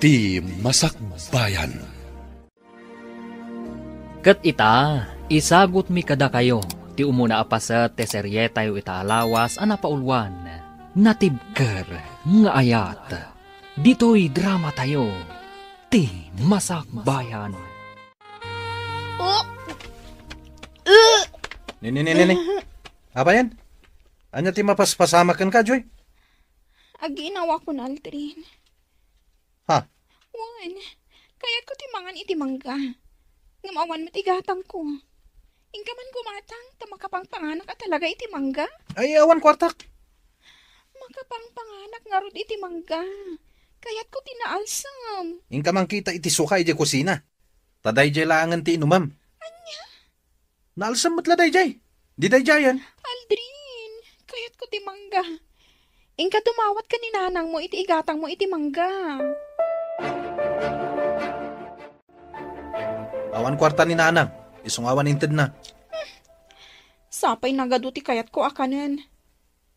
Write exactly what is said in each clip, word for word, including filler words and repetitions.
Ti Masakbayan. Ket ita, isagutmi kadakayo ti umuna a paset ti serietayo ita a lawas a napauluan, Natibker nga Ayat. Ditoy dramatayo, Ti Masakbayan. Oh! Uh! Ni, ni, ni, ni, ni. Apayen? Ania ti mapaspasamak kenka, Joy? Aginawakon, Aldrin. Ha? Wen, kayatko ti mangan iti mangga. Ngem awan met igatangko. Inka man gumatang ta makapangpanganak a talaga iti mangga? Ay, awan kuartak. Makapangpanganak ngarud iti mangga. Kayatko ti naalsem. Inka man kita iti suka idiay kusina. Ta daydiay laengen ti inumem. Ania? Naalsem met la daydiay. Di daydiayen. Aldrin, kayatko ti mangga. Inka dumawat ken ni nanangmo iti igatangmo iti mangga. Awan kuarta ni nanang. Isu nga awan intedna. Sapay nagadu ti kayatko a kanen.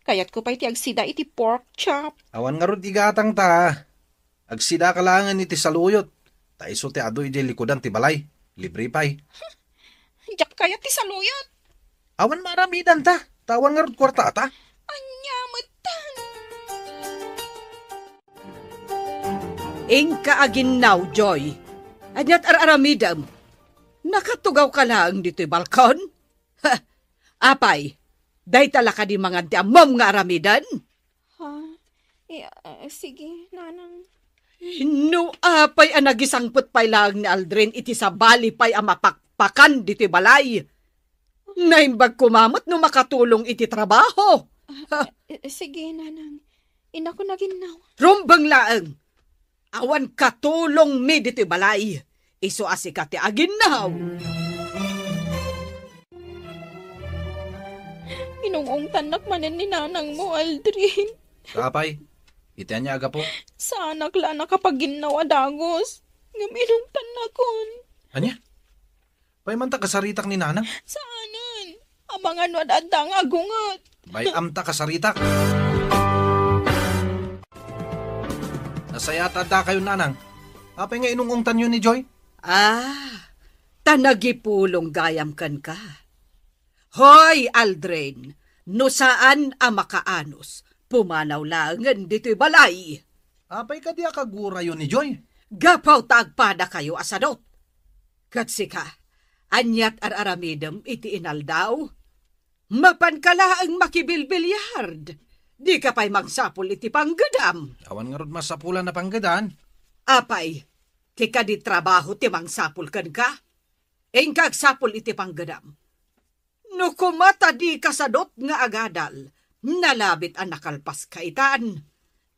Kayatko pay ti agsida iti pork chop. Awan ngarud igatang ta. Agsidaka laengen iti saluyot, ta isu ti adu idiay likudan ti balay. Libre pay. Diak kayat ti saluyot. Awan maaramidanta, ta awan ngarud kuartata. Ania metten? Inka aginnaw, Joy. Aniat ar-aramidem? Nakatugawka laeng ditoy balkon? Ha, apay, dayta la kadi mangan ti ammom nga aramiden? Ha? Eh, ah, sige, nanang. No apay a nagisangpet pay laeng ni Aldrin iti sabali pay a mapakpakan ditoy balay. Naimbag koma met no makatulong iti trabaho. Ah, eh, sige, nanang. Inakon aginnaw. Rumbeng laeng. Awan katulongmi ditoy balay. Isu a sika ti aginnaw. Inung-ungtannak manen ni nanangmo, Aldrin. Apay, iti ania a gapu? Saanak la a nakapaginnaw a dagus. Ngem inungtannakon. Ania? Pay man ta kasaritak ni nanang? Saanen. Amangan no ad-adda nga agunget. Bay-am ta kasaritak. Nasayaat a addakayo, nanang. Apay nga inung-ungtanyo ni Joy? Ah, ta nagipulong gayam kenka. Hoy, Aldrin, no saan a makaanus, pumanaw laengen ditoy balay. Apay kadi a kagurayo ni Joy? Gapu ta agpadakayo a sadot. Ket sika, aniat ar-aramidem iti inaldaw? Mapanka laeng makibilbiliard. Dika pay mangsapul iti panggedam. Awan ngarud masapulan a panggedan. Apay, ti kadi trabaho ti mangsapul kenka? Inka agsapul iti panggedam. No koma ta dika sadot nga agadal, nalabit a nakalpaska itan.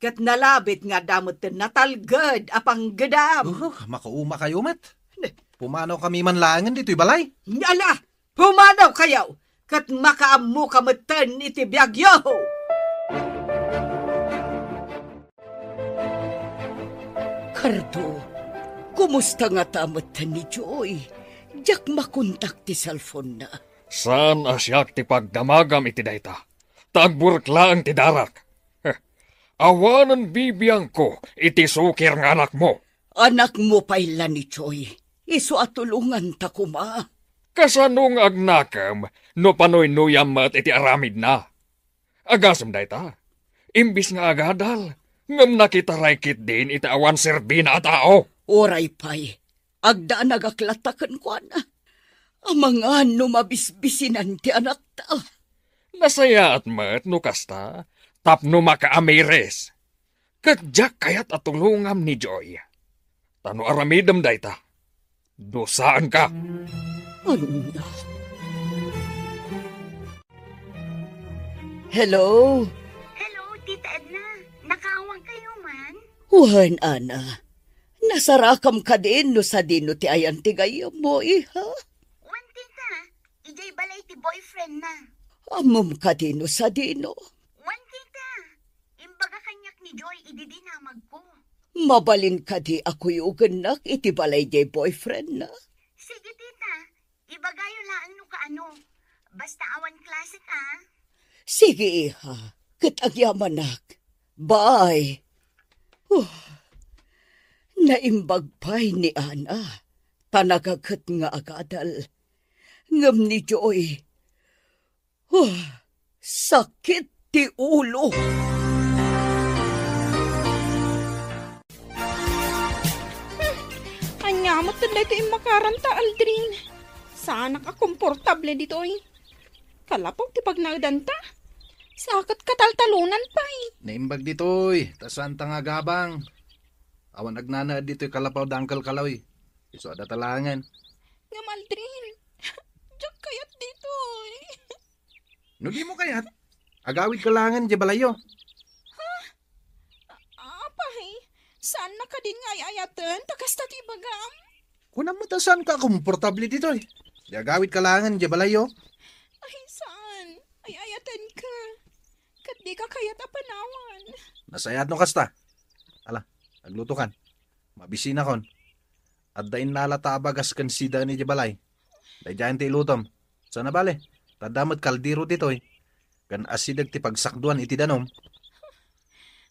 Ket nalabit nga adda metten natalged a panggedam. Oh, makaumakayo met. Ne. Pumanawkami man laengen ditoy balay. Ala, pumanawkayo, ket makaammoka metten iti biagyo. Cardo, kumusta ngata metten ni Joy? Diak makontak ti cellphone-na. Saan a siak ti pagdamagam iti dayta, ta agburek laeng ti darak. Heh, awanen bibiangko iti sukir nga anakmo. Anakmo pay la ni Joy, isu a tulonganta koma. Kasano nga agnakem no panuynuyam met iti aramidna? Agasem dayta, imbis nga agadal, ngem nakitaray ketdin iti awan serbina a tao. Uray pay, agdanagak latta kenkuana. Amangan no mabisbisinan ti anakta. Nasayaat met no kasta, tapno makaamiris. Ket diak kayat a tulongam ni Joy. Ta no aramidem dayta, dusaenka. Ania? Hello? Hello, Tita Edna. Nakaawagkayo man? Wen, Ana. Nasarakam kadin no sadino ti ayan ti gayyemmo, iha? Wen, Tita. Idiay balay ti boyfriend-na. Ammom kadin no sadino? Wen, Tita. Imbaga kaniak ni Joy idi dinamagko. Mabalin kadi a kuyogennak iti balay diay boyfriend-na? Sige, Tita. Ibagayo laeng no kaano. Basta awan klasek, a. Sige, iha. Ket agyamanak. Bye. Huh. Ta imbag pay ni Ana, ta nagaget nga agadal. Ngem ni Joy, huh, sakit ti ulo. Hmm, ania met daytoy immakaranta, Aldrin? Saanak a komportable ditoy. Kalapaw ti pagnaedanta. Sa ket kataltalonan pay. Naimbag ditoy, ta saanta nga agabang. Awan agnanaed ditoy kalapaw da Uncle Kaloy. Isu a datalangen. Ngem Aldrin, diak kayat ditoy. No dimo kayat, agawidka laengen idiay balayyo. Ha? A-, apay, saanna kadin nga ay-ayaten ta kasta ti ibagam? Kunam met a saanka a komportable ditoy. Di agawidka laengen idiay balayyo. Ay, saan? Ay-ayatenka. Ket dika kayat a panawan. Nasayaat no kasta. Ala, aglutokan. Mabisinakon. Adda innalata a bagas ken sidaen idiay balay. Daydiayen ti ilutom. Saan a bale, ta adda met kaldero ditoy. Ken asideg ti pagsakduan iti danum.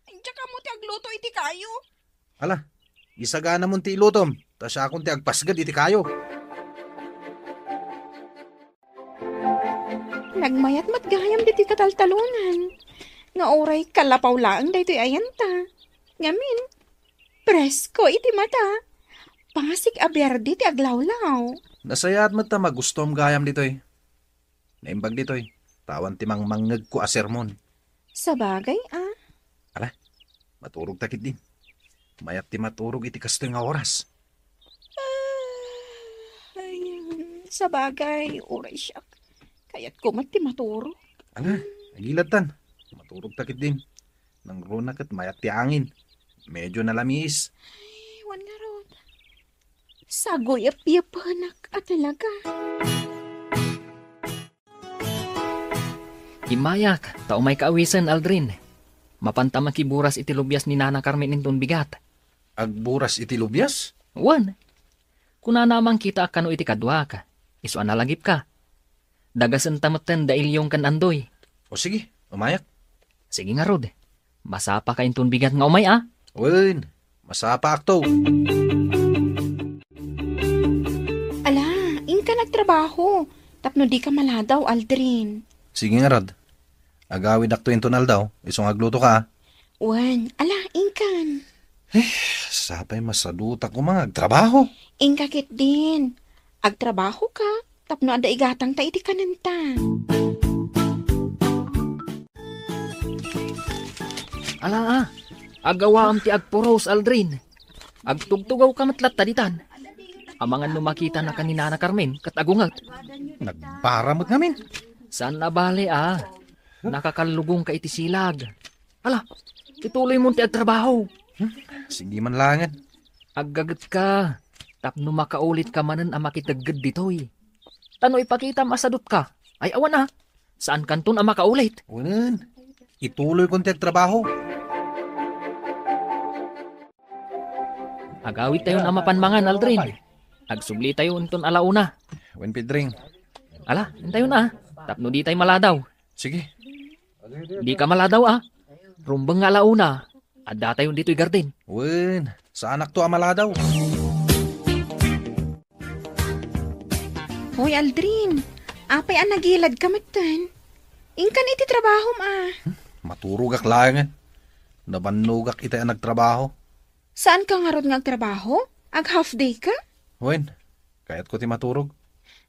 Diak ammo ti agluto iti kayo. Ala, isaganamon ti ilutom, ta siakon ti agpasged iti kayo. Nagmayat met gayam ditoy kataltalonan. Nga uray kalapaw laeng daytoy ayanta. Ngamin, presko iti mata. Pasig a bierde ti aglawlaw. Nasayaat met ta magustuam gayam ditoy. Naimbag ditoy, ta awan ti mangmangngegko a sermon. Sabagay, a. Ala, maturog ta ketdin. Mayat ti maturog iti kastoy nga oras. Ah, ay, sabagay, uray siak. Kayatko met ti maturog. Ala, agiladtan. Maturog ta ketdin. Nangruna ket mayat ti angin. Medyo nalamiis. Ay, wen ngarud. Saguyep-yepenak a talaga. Immayak, ta umayka awisen, Aldrin. Mapanta makiburas iti lubias ni Nana Carmen inton bigat. Agburas iti lubias? Wen. Kunana a mangkitaak kano iti kaduak. Isu a nalagipka. Dagasenta metten da Ilyong ken Andoy. O sige, umayak. Sige ngarud. Masapaka inton bigat nga umay, a? Wen, masapaakto. Ala, inka nagtrabaho. Tapno dika maladaw, Aldrin. Sige ngarud. Agawidakto inton aldaw, isu nga aglutoka, a? Wen, ala, inkan. Eh, sapay masadutak koma nga agtrabaho. Inka ketdin. Agtrabahoka, tapno adda igatangta iti kanenta. Ala, a, agawaam ti agpuros, Aldrin. Agtugtugawka met latta ditan. Amangan no makitanaka ni Nana Carmen ket agunget. Nagbara met ngamin. Saan a bale, a. Nakakallugongka iti silag. Ala, ituloymon ti agtrabaho. Hmm, sige man laengen. Aggagetka, tapno makaulitka manen a makitegged ditoy. Ta no ipakitam a sadutka, ay awan a, saankanton a makaulit. Wen, ituloykon ti agtrabaho. Agawidtayon a mapan mangan, Aldrin. Agsublitayo inton alauna. Wen, Pedring. Ala, intayon a, tapno ditay maladaw. Sige. Dika maladaw, a. Rumbeng nga alauna, addatayon ditoy garden. Wen, saanakto a maladaw. Hoy, Aldrin, apay a nagiladka metten? Inkan iti trabahom, a. Hmm, maturogak laengen. Nabannogak itay a nagtrabaho. Saanka ngarud nga agtrabaho? Ag-half day ka? Wen, kayatko ti maturog.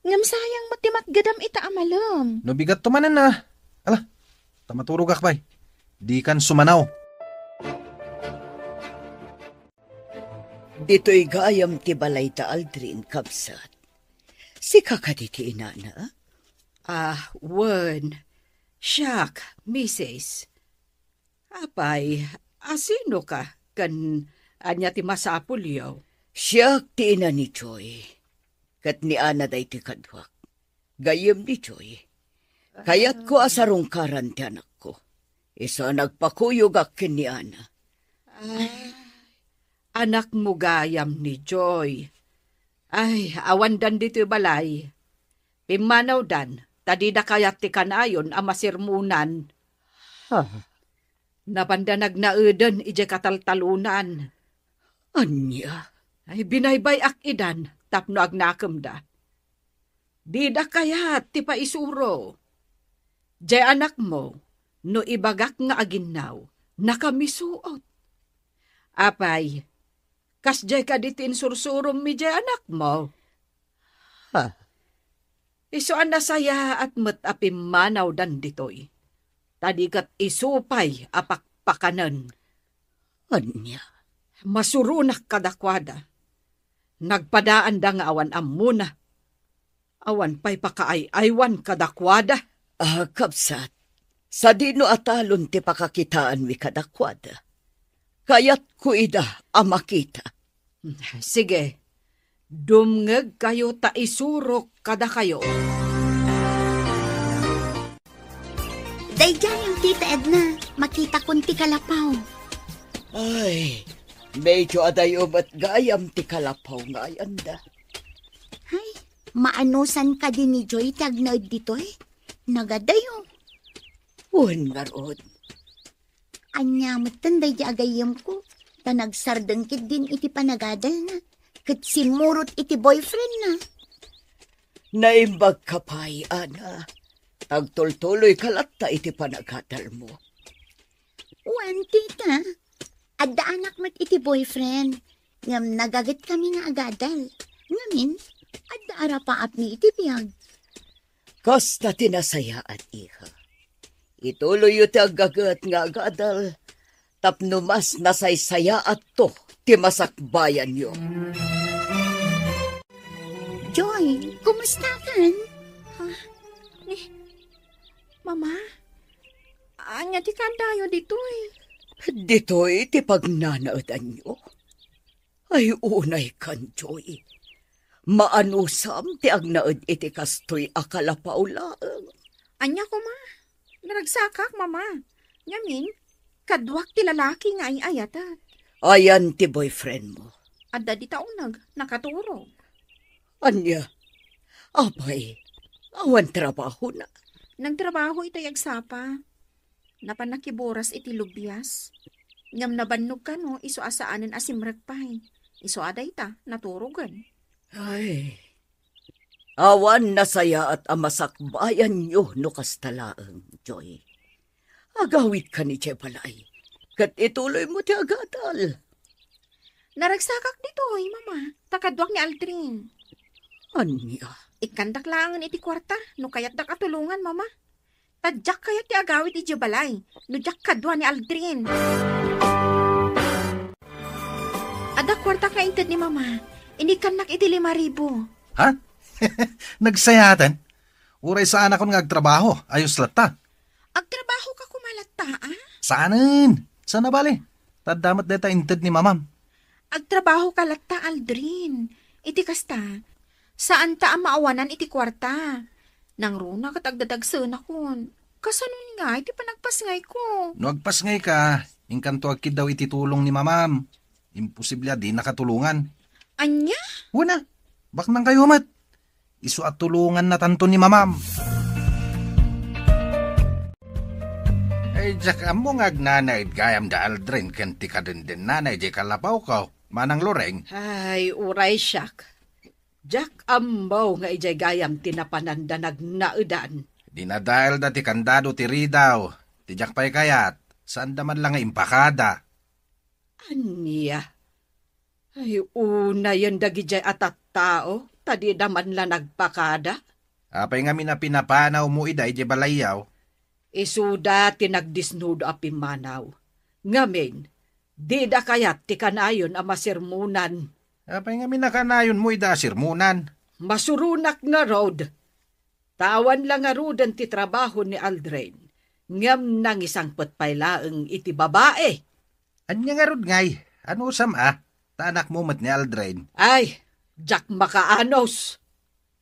Ngem sayang met ti matgedam ita a malem. No bigatto manen a. Ala, ta maturogak pay. Dikan sumanaw. Ditoy gayam ti balay da Aldrin, kabsat. Sika kadi ti inana? Ah, wen. Siak, misis. Apay, asinoka ken ania ti masapulyo? Siak ti ina ni Joy, ket ni Ana daytoy kaduak. Gayyem ni Joy, kayatko a sarungkaran ti anakko. Isu a nagpakuyogak ken ni Ana. Ay, anakmo gayam ni Joy. Ay, awandan ditoy balay. Pimmanawdan, ta dida kayat ti kanayon a masermonan. Ha? Napanda nagnaeden idiay kataltalonan. Ania? Ay, binaybay-ak idan tapno agnakemda. Dida kayat ti paisuro. Diay anakmo, no ibagak nga aginnaw, nakamisuot. Apay, kasdiay kadi ti insursurom mi diay anakmo? Ha? Isu a nasayaat met a pimmanawdan ditoy. Ta di ket isu pay a pakpakanen. Ania? Masuronak kadakuada. Nagpadaanda nga awan ammona. Awan pay pakaay-aywan kadakuada. Ah, kabsat, sadino a talon ti pakakitaanmi kadakuada? Kayatko ida a makita. Sige, dumngegkayo ta isurok kadakayo. Daydiay, Tita Edna, makitakon ti kalapaw. Ay, medyo adayo met gayam ti kalapaw nga ayanda. Ay, maanusan kadi ni Joy ti agnaed ditoy? Nagadayo. Wen ngarud. Ania metten daydi a gayyemko, ta nagsardeng ketdin iti panagadalna, ket simmurot iti boyfriendna. Naimbagka pay, Ana. Agtultuloyka latta iti panagadalmo. Wen, tita. Adda anak met iti boyfriend, ngem nagagetkami nga agadal. Ngamin, adda arapaapmi iti biag. Kasta ti nasayaat, iha. Ituloyyo ti aggaget nga agadal tapno mas nasaysayaatto ti masakbayanyo. Joy, kumustakan? Ah, ni, Mama, ania ti kaadayo ditoy? Ditoy ti pagnanaedanyo? Ay, unaykan, Joy. Maanusam ti agnaed iti kastoy a kalapaw laeng. Ania koma? Naragsakak, Mama. Ngamin, kaduak ti lalaki nga ay-ayatek. Ayan ti boyfriendmo? Adda dita uneg, nakaturog. Ania? Apay, awan trabahona? Nagtrabaho iti agsapa. Napan nakiburas iti lubias. Ngem nabannog kano isu a saanen a simrek pay. Isu a dayta, naturogen. Ay, awan nasayaat a masakbayanyo no kasta laeng, Joy. Agawidka idiay balay, ket ituloymo ti agadal. Naragsakak ditoy, Mama, ta kaduak ni Aldrin. Ania? Ikkandak laengen iti kuarta no kayatdak a tulongan, Mama. Ta diak kayat ti agawid idiay balay no diak kadua ni Aldrin. Adda kuartak nga inted ni Mama. Inikkannak iti lima ribu. Ha? Nagsayaaten? Uray saanakon nga agtrabaho, ayos latta. Agtrabahoka koma latta, a? Saanen? Saan a bale? Ta adda met dayta inted ni Mamam. Agtrabahoka latta, Aldrin. Iti kasta, saanta a maawanan iti kuarta. Nangruna ket agdadagsenakon. Kasanon ngay ti panagpasngayko? No agpasngayka, inkanto agkiddaw iti tulong ni Mamam. Imposible a dinaka tulongan. Ania? Wen a, baknangkayo met. Isu a tulongannatanto ni Mamam. Ay, diak ammo nga agnanaed gayam da Aldrin ken ti kadendennana idiay kalapawko, Manang Loreng. Ay, uray siak. Diak ammo nga idiay gayam ti napananda nagnaedan. Dinadaelda ti kandado ti ridaw. Ti diak pay kayat, saanda man la nga impakada. Ania? Ay, unayen dagidiay a tattao, ta dida man la nagpakada. Apay ngamin a pinapanawmo ida idiay balayyo? Isuda ti nagdisnudo a pimmanaw. Ngamin, dida kayat ti kanayon a masermonan. Apay ngamin a kanayonmo ida a sermonan? Masuronak ngarud. Ta awan la ngaruden ti trabaho ni Aldrin, ngem nangisangpet pay laeng iti babai. Ania ngarud ngay? Anusam a? Ta anakmo met ni Aldrin. Ay, diak makaanus.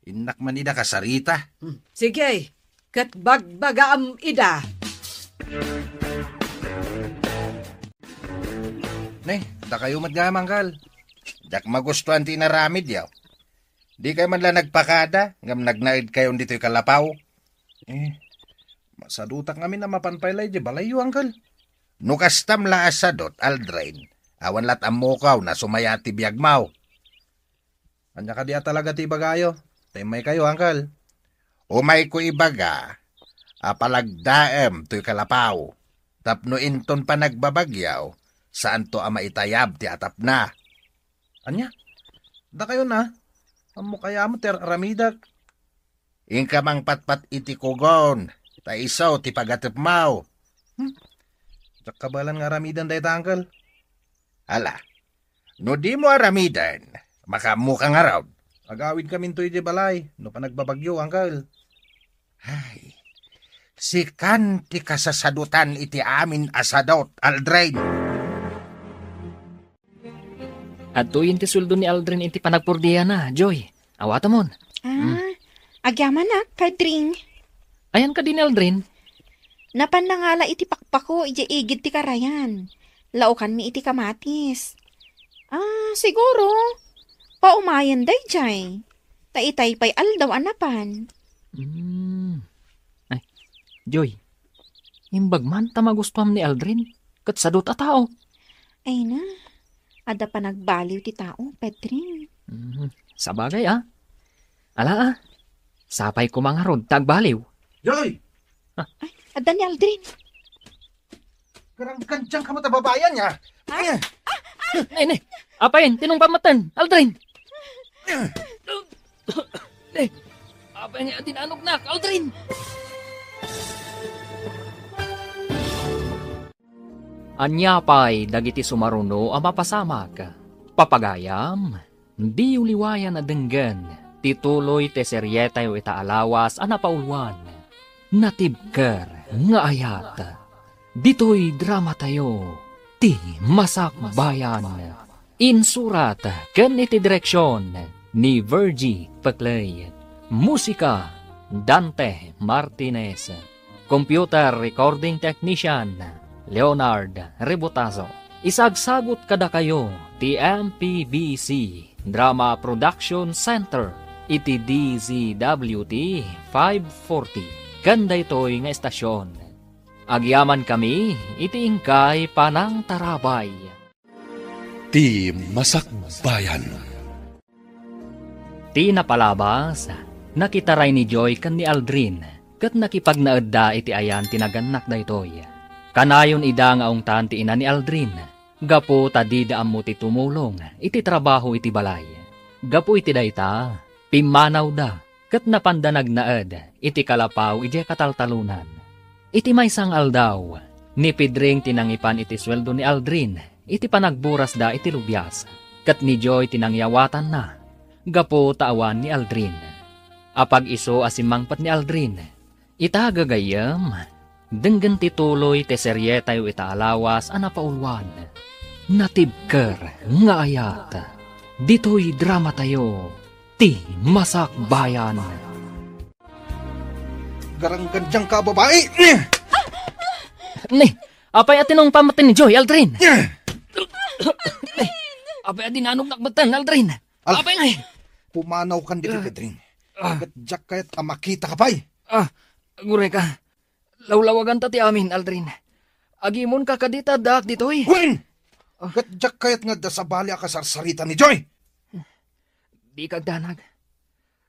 Innak man ida kasarita. Hmm, sige, ket bagbagaam ida. Ne, dakayo met gayam, Angkal. Diak magustuan ti inaramidyo. Dikay man la nagpakada, ngem nagnaedkayon ditoy kalapaw. Eh, masadutak ngamin a mapan pay la idiay balayyo, Angkal. No kastam la a sadut, Aldrin, Awan lat' ammok no sumaya ti biagmo. Ania kadi a talaga ti ibagayo? Ta immaykayo, Uncle. Umayko ibaga a palagdaem toy kalapaw tapno inton panagbabagyo, saanto a maitayab ti atapna. Ania? Dakayo na? Ammok aya met ti ar-aramidek. Inka mangpatpat iti kugon, ta isu ti pagatepmo. Hmm? Diak kabaelan nga aramiden dayta, Uncle. Ala, no dimo aramiden, makaammoka ngarud. Agawidkaminto idiay balay, no panagbabagyo, Uncle. Ay, sikan ti kasasadutan iti amin a sadut, Aldrin. Adtoyen ti sueldo ni Aldrin iti panagpurdiana, Joy. Awatamon. Ah, agyamanak, Pedring. Ayan kadi ni Aldrin? Napan nangala iti pakpako idiay igid ti karayan. Laokanmi iti kamatis. Ah, siguro, paumayen daydiay. Ta itay pay aldaw a napan. Hmm. Ay, Joy, imbag man ta magustuam ni Aldrin, ket sadut a tao. Ay na, adda panagbaliw ti tao, Pedring. Hmm, sabagay, ah. Ala, ah. Sapay koma ngarud ta agbaliw. Joy! Ay, adda ni Aldrin. Garanggandiangka met a babai ania. Ay. Ne, ne. Apay, tinungpam metten, Aldrin. Ne. Apay nga dinanognak, Aldrin. Ania pay dagiti sumaruno a mapasamak? Papagayam, diyo liwayan a denggen ti tuloy ti serietayo ita a lawas a napauluan, Natibker nga Ayat. Ditoy dramatayo, ti Masakbayan. Insurat ken iti direksion ni Virgie Peclay. Musika, Dante Martinez. Computer recording technician, Leonard Rebotazo. Isagsagut kadakayo ti M P B C Drama Production Center iti D Z W T five forty ken daytoy nga estasion. Agyamankami iti inkay panangtarabay. Ti Masakbayan. Ti napalabas, nakitaray ni Joy ken ni Aldrin, ket nakipagnaedda iti ayan ti nagannak daytoy. Kanayon ida nga ungtan ti ina ni Aldrin, gapu ta dida ammo ti tumulong iti trabaho iti balay. Gapu iti dayta, pimmanawda ket napanda nagnaed iti kalapaw idiay kataltalonan. Iti maysa nga aldaw, ni Pedring ti nangipan iti sueldo ni Aldrin iti panagburasda iti lubias, ket ni Joy ti nangyawatanna gapu ta awan ni Aldrin. Apag-isu a simmangpet ni Aldrin, ita gagayyem, denggen ti tuloy ti serietayo ita a lawas a napauluan, Natibker nga Ayat. Ditoy dramatayo, ti Masakbayan. Garanggandiangka a babai! Ne, apay a tinungpam metten ni Joy, Aldrin? Ne, apay a dinanognak metten, Aldrin? Al- Apay ngay? Pumanawkan ditoy, Pedring. Ah. Ket diak kayat a makitaka pay. Ah, agurayka. Lawlawaganta ti amin, Aldrin. Agimonka kadi ta addaak ditoy. Wen! Ah. Ket diak kayat nga adda sabali a kasarsarita ni Joy. Dika agdanag.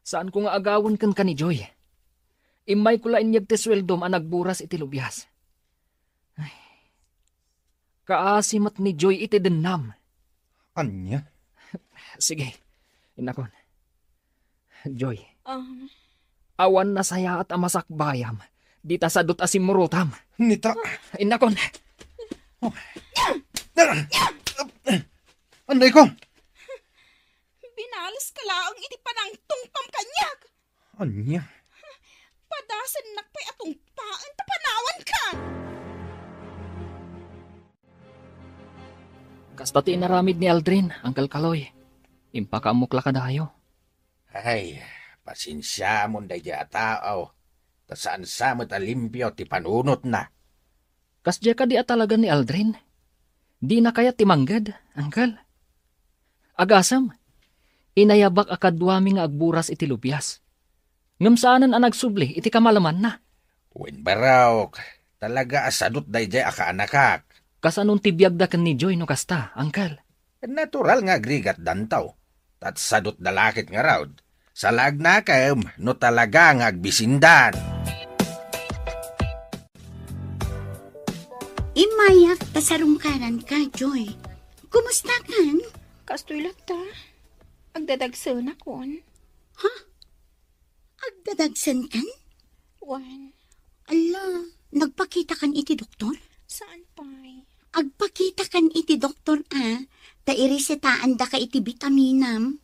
Saanko nga agawen kenka ni Joy. Immayko la inyeg ti sueldom a nagburas iti lubias. Ay. Kaasi met ni Joy iti dennam. Ania? Sige, innakon. Joy. Um. Awan nasayaat a masakbayam dita sadut a simmurotam. Nita. Innakon. Anay ko. Binaleska laeng iti panangtungpam kaniak. Ania? Padasennak pay a tungpaen ta panawanka. Kasta ti inaramid ni Aldrin, Uncle Kaloy. Impakaammok la kadayo. Ay, pasensiamon daydiay a tao, ta saan sa met a limpio ti panunotna. Kasdiay kadi a talaga ni Aldrin? Dina kayat ti mangged, Uncle? Agasem, inayabak a kaduami nga agburas iti lubias. Ngem saanen a nagsubli iti kamalamanna. Wen, barok, talaga a sadut daydiay a kaanakak. Kasanon ti biagda ken ni Joy no kasta, Uncle? Natural nga agrigatdanto. Tatsadotda la ket ngarud. Salagnakem no talaga nga agbisindan. Immayak ta sarungkaranka, Joy. Kumustakan? Kastoy latta. Agdadagsenakon. Ha? Agdadagsenkan? Wen. Ala, nagpakitakan iti doktor? Saan pay? Agpakitakan iti doktor a, ta iresetaandaka iti bitaminam.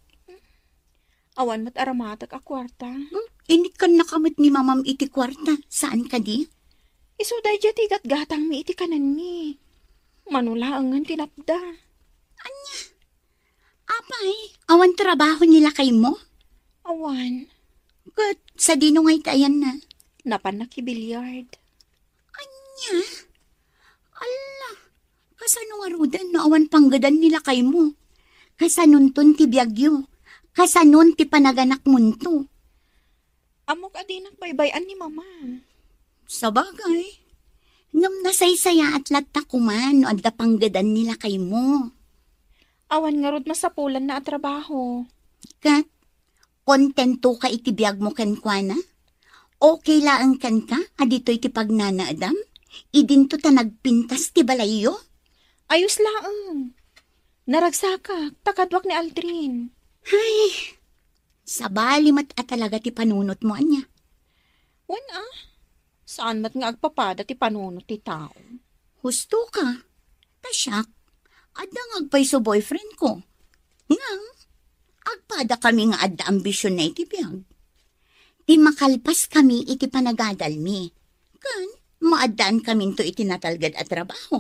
Awan met aramatek a kuarta. Hmm? Inikkannaka met ni mamam iti kuarta, saan kadi? Isu daydiay ti gatgatangmi iti kanenmi. Mano laengen ti napda. Ania? Apay, awan trabaho ni lakaymo? Awan. Ket sadino ngay ti ayanna? Napan nakibiliard. Ania? Alla, kasano ngaruden no awan panggedan ni lakaymo? Kasanonton ti biagyo? Kasanon ti panaganakmonto? Ammok a dinak baybay-an ni Mama. Sabagay. Ngem nasaysayaat latta koma no adda panggedan ni lakaymo. Awan ngarud masapulanna a trabaho. Ket, kontentoka iti biagmo kenkuana? Okay laeng kenka a ditoy ti pagnanaedam? Idinto ta nagpintas ti balayyo? Ayos laeng. Naragsakak, ta kaduak ni Aldrin. Ay, sabali met a talaga ti panunotmo, ania? Wen a, saan met nga agpapada ti panunot ti tao. Husto ka. Ta siak, adda nga agpayso boyfriend ko. Ngem, agpada kami nga adda ambisionna iti biag. Ti makalpas kami iti panagadalmi. Ken, maaddaan kaminto iti natalged a trabaho.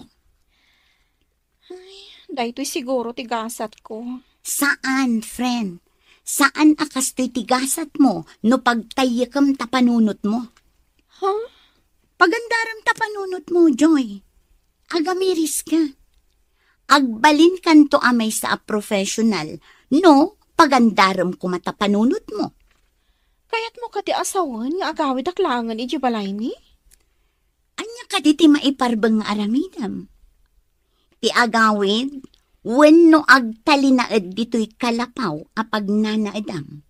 Ay, daytoy siguro ti gasatko. Saan, friend. Saan a kastoy ti gasatmo no pagtayyekem ta panunotmo. Ha? Pagandarem ta panunotmo, Joy. Agamiris ka. Agbalinkanto a maysa a professional no pagandarem koma ta panunotmo. Kayatmo kadi a sawen nga agawidak laengen idiay balaymi? Ania kadi ti maiparbeng nga aramidem? Ti agawid wenno agtalinaed ditoy kalapaw a pagnanaedam?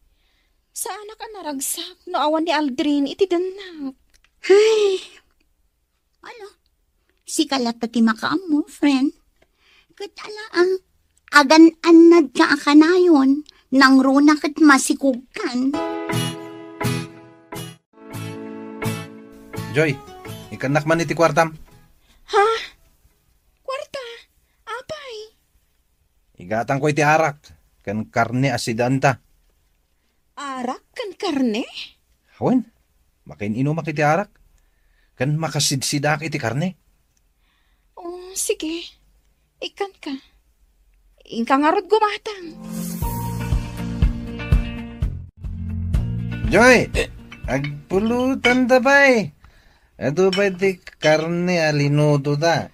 Saanak a naragsak no awan ni Aldrin iti dennak. Ay, ala, sika latta ti makaammo, friend. Ket ala, ah, agan-annadka a kanayon, nangruna ket masikogkan. Joy, ikkannak man iti kuartam. Ha? Kuarta? Apay? Igatangko iti arak ken karne a sidaanta. Arak ken karne? Wen, makin-inumak iti arak ken makasidsidaak iti karne. Oh, sige. Ikkanka. Inka ngarud gumatang. Joy, agpulotanta pay. Adu pay ti karne a linutota.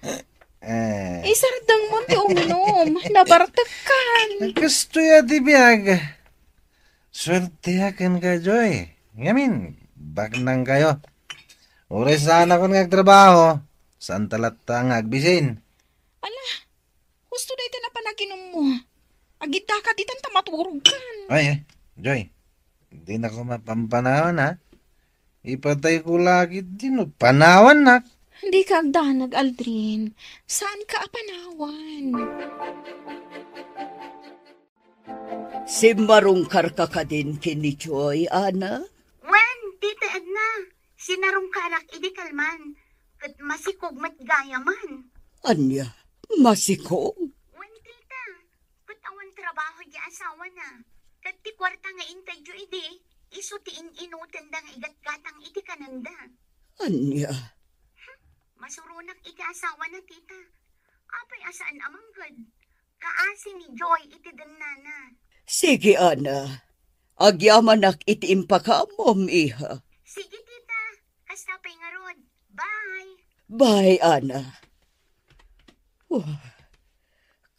Eh. Isardengmo ti umnom. Nabartekkan. Kastoy a ti biag. Suerteak kenka, Joy. Ngamin, baknangkayo. Uray saanakon nga agtrabaho, saanta latta nga agbisin. Ala, husto dayta napanaginummo. Agiddaka ditan ta maturogkan. Ay, eh, Joy, dinako mapampanawan, ha? Ipatayko la ketdi no panawannak. Dika agdanag, Aldrin. Saanka a panawan. Simmarungkarka kadin ken ni Joy, Ana? Wen, Tita Edna, sinarungkarak idi kalman, ket masikog met gayamen. Ania? Masikog? Wen, Tita, ket awan trabaho di asawana. Ket ti kuarta nga intedyo idi, isu ti in-inutenda nga igatgatang iti kanenda. Ania? Masuronak iti asawana, Tita. Apay a saan a mangged? Kaasi ni Joy iti dennana. Sige, Ana. Agyamanak iti impakaammom, iha. Sige, Tita. Kasta pay ngarud. Bye. Bye, Ana. Wah,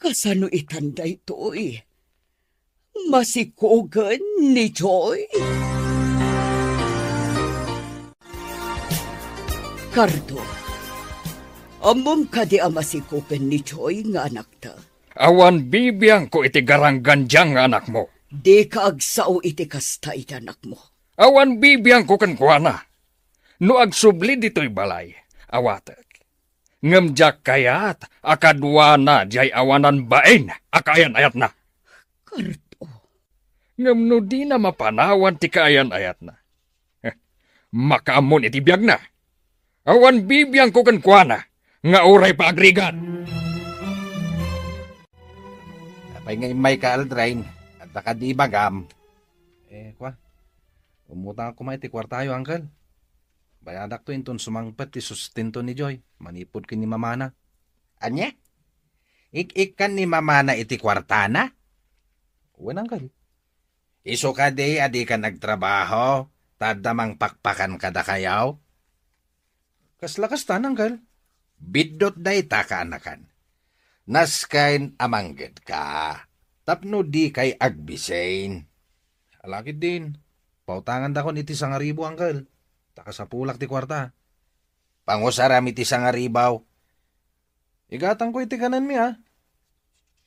kasano itan daytoy? Masikogen ni Joy? Cardo, Ammom kadi a masikopen ni Joy nga anakta? Awan bibiangko iti garanggandia nga anakmo. Dika agsao iti kasta iti anakmo. Awan bibiangko kenkuana. No agsubli ditoy balay, awatek. Ngem diak kayat a kaduana diay awanan bain a kaayan-ayatna. Karto. Ngem no dina mapanawan ti kaayan-ayatna, makaammon iti biagna. Awan bibiangko kenkuana nga uray pa agrigat. Apay nga immayka, Aldrin? Adda kadi ibagam? Eh, kua, umutang koma iti kuartayo, Uncle. Bayadakto inton sumangpet ti sustento ni Joy manipud ken ni mamana. Ania? Ik-ikkan ni mamana iti kuartana? Wen, Uncle. Isu kadi a dikan agtrabaho, ta adda mangpakpakan kadakayo? Kasla kasta, Uncle. Biddut dayta, kaanakan. Nasken a manggedka tapno dikay agbisin. Ala ketdin, pautangandakon iti sangaribu, Uncle. Ta kasapulak ti kuarta. Pangusaram iti sangaribu. Igatangko iti kanenmi, a.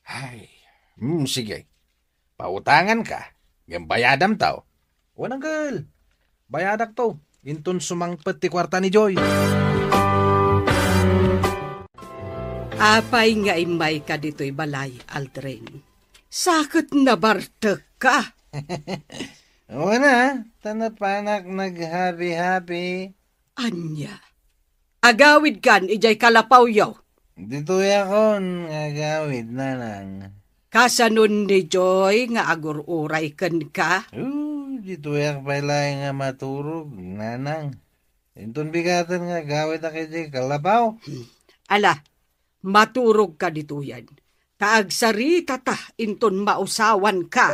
Ay, hmm, sige. Pautanganka, ngem bayadamto. Wen, Uncle. Bayadakto inton sumangpet ti kuarta ni Joy. Apay nga immayka ditoy balay, Aldrin? Sa ket nabartekka? Wen a, ta napanak naghabi-habi. Ania? Agawidkan idiay kalapawyo? Ditoyakon nga agawid, nanang. Kasanon ni Joy nga agur-uray kenka? Oh, ditoyak pay laeng nga maturog, nanang. Inton bigaten nga agawidak idiay kalapaw. Hmm. Ala, maturogka ditoyen. Ta agsaritata inton mausawanka.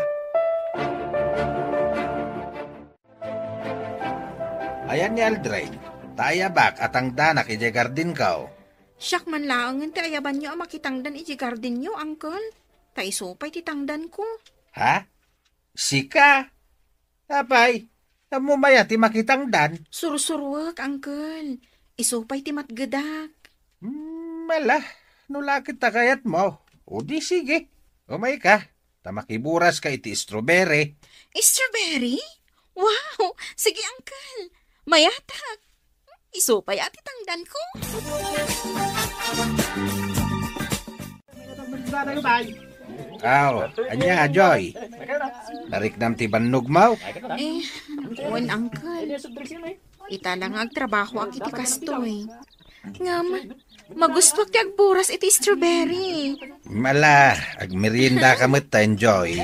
Ayan ni Aldrin, ta ayabak a tangdanak idiay gardenko. Siak man laengen ti ayabanyo a makitangdan idiay gardenyo, Uncle. Ta isu pay ti tangdanko. Ha? Sika? Apay, ammom aya ti makitangdan? Sursuruek, Uncle. Isu pay ti matgedak. Hmm, ala, no la ket ta kayatmo, o di sige. Umayka, ta makiburaska iti strawberry. Strawberry? Wow! Sige, Uncle. Mayatak. Isu pay a ti tangdanko. Aw, ania, Joy? Nariknam ti bannogmo? Eh, wen, Uncle. Ita la nga agtrabahoak iti kastoy. Ngem, magustuak ti agburas iti strawberry. Ala, agmeriendaka metten, Joy.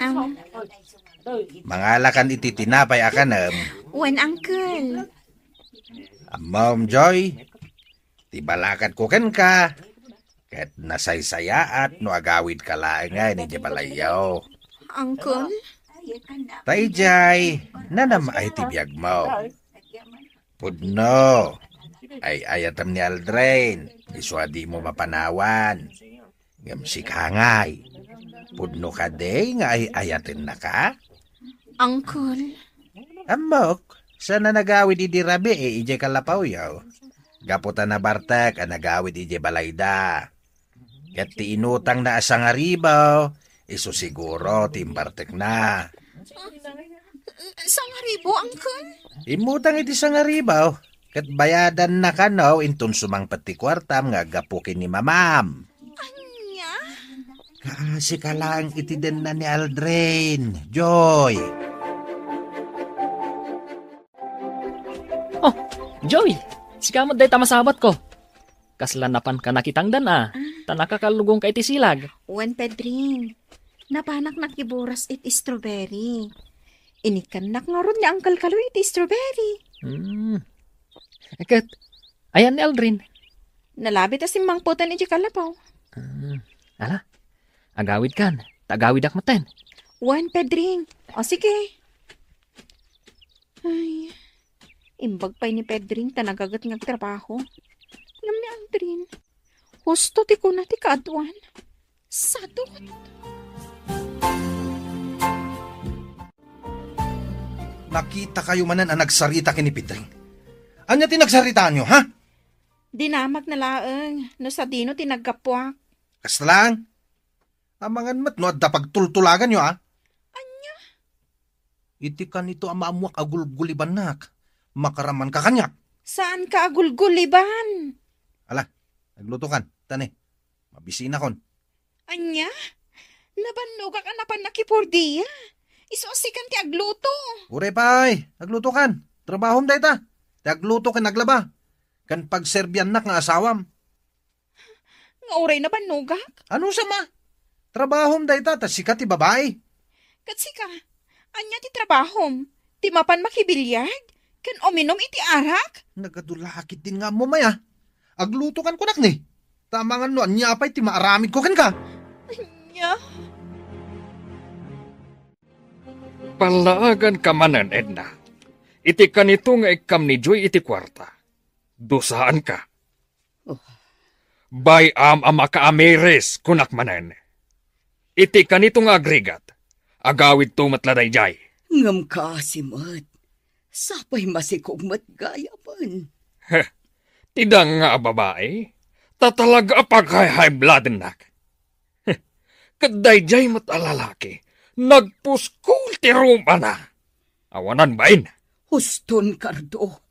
Am. Mangalakan iti tinapay a kanem. Wen, Uncle. Ammom, Joy, ti balakadko kenka, ket nasaysayaat no agawidka laengen idiay balayyo. Uncle? Ta idiay, nanam-ay ti biagmo. Pudno, ay-ayatem ni Aldrin, isu a dimo mapanawan. Ngem sika ngay, pudno kadi nga ay-ayatennaka? Uncle. Ammok, saan a nagawid idi rabii idiay kalapawyo. Gapu ta nabartek a nagawid idiay balayda. Ket ti inutangna a sangaribu, isu siguro ti imbartekna. Sangaribu, Uncle? Immutang iti sangaribu, ket bayadanna kano inton sumangpet ti kuartam nga aggapu ken ni mamam. Ania? Kaasika laeng iti denna ni Aldrin, Joy. Oh, Joy! Sika met dayta masabatko. Kasla napanka nakitangdan a, ta nakakallugonka iti silag. Wen, Pedring. Napanak nakiburas iti strawberry. Inikkannak ngarud ni Uncle Kaloy iti strawberry. Hmm. Ket, ayan ni Aldrin? Nalabit a simmangpeten iti kalapaw. Hmm. Ala, agawidkan, ta agawidak metten. Wen, Pedring. O, sige. Ay, imbag pay ni Pedring ta nagaget nga agtrabaho. Ngem ni Aldrin, husto ti kuna ti kaaduan. Sadot. Nakitakayo manen a nagsarita ken ni Pedring. Ania ti nagsaritaanyo, ha? Dinamagna laeng no sadino ti naggapuak. Kasta laeng. Amangan met no adda pagtultulaganyo, a? Ania? Iti kanito a maammoak a gulgulibannak, makaramanka kaniak. Saanka a gulguliban? Ala, aglutokan, tani. Mabisinakon. Ania? Nabannogak a napan nakipordia. Isu a sikan ti agluto. Uray pay, aglutokan. Trabahom dayta. Ti agluto ken aglaba. Ken pagserbiannak nga asawam. Nga uray nabannogak? Ano sama? Trabahom dayta, ta sika ti babai. Ket sika, ania ti trabahom? Ti mapan makibiliard? Ken uminum iti arak? Nagadu la ketdin nga ammom aya. Aglutokan kunak ni. Ta amangan no ania pay ti maaramidko kenka. Ania? Pallaaganka manen, Edna. Iti kanito nga ikkam ni Joy iti kuarta. Dusaanka. Oh. Bay-am a makaamiris, kunak manen. Iti kanito nga agrigat, agawidto met la daydiay. Ngem kaasi met, sapay masikog met gayamen. Heh, ti danga a babai, ta talaga a pag-high-high bloodennak. Ket daydiay met a lalaki, nagpuskol ti rumana. Awanan bain. Huston, Cardo.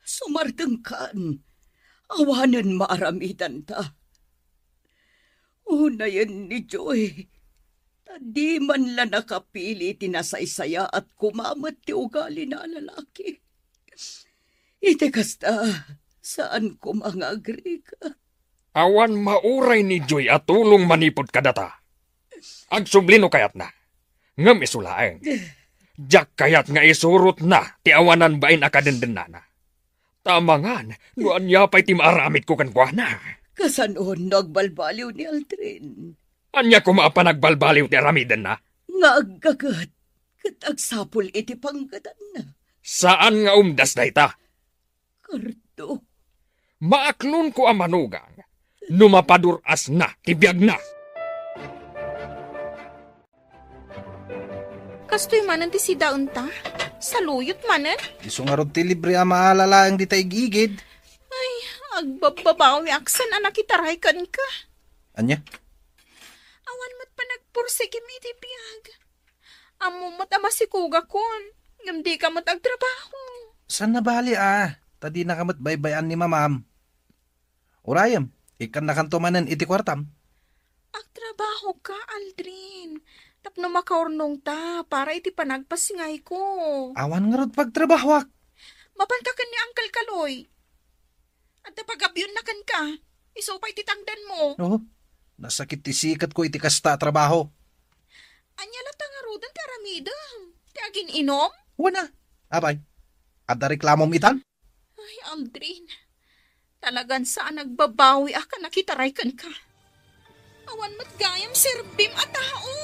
Sumardengkan. Awanen maaramidanta. Unayen ni Joy, ta di man la nakapili ti nasaysayaat koma met ti ugalina a lalaki. Iti kasta, saan koma nga agrigat. Awan mauray ni Joy a tulong manipud kadata. Agsubli no kayatna. Ngem isu laeng, diak kayat nga isurotna ti awanan bain a kadendennana. Ta amangan no ania pay ti maaramidko kenkuana. Kasano no agbalbaliw ni Aldrin? Ania koma a panagbalbaliw ti aramidenna? Nga aggaget ket agsapul iti panggedanna. Saan nga umdas dayta. Cardo. Maaklonko a manugang no mapadur-asna ti biagna. Kastoy manen ti sidaenta? Saluyot manen? Isu ngarud ti libre a maala laeng dita igigid. Ay, agbabbabawiak san a nakitaray kenka. Ania? Awan met panagpursigim iti biag. Ammom met a masikogakon, ngem dika met agtrabaho. Saan a bali a, ta dinaka met baybay-an ni mamam. Urayem, ikkannakanto manen iti kuartam. Agtrabahoka, Aldrin, tapno makaurnongta para iti panagpasingayko. Awan ngarud pagtrabahoak. Mapanka ken ni Uncle Kaloy. Adda pagabionna kenka. Isu pay ti tangdanmo. Oo. Nasakit ti siketko iti kasta a trabaho. Ania latta ngaruden ti aramidem? Ti agin-inom? Wen a. Apay, adda reklamom itan? Ay, Aldrin. Talagan saan a nagbabawiak a nakitaray kenka. Awan met gayam serbim a tao.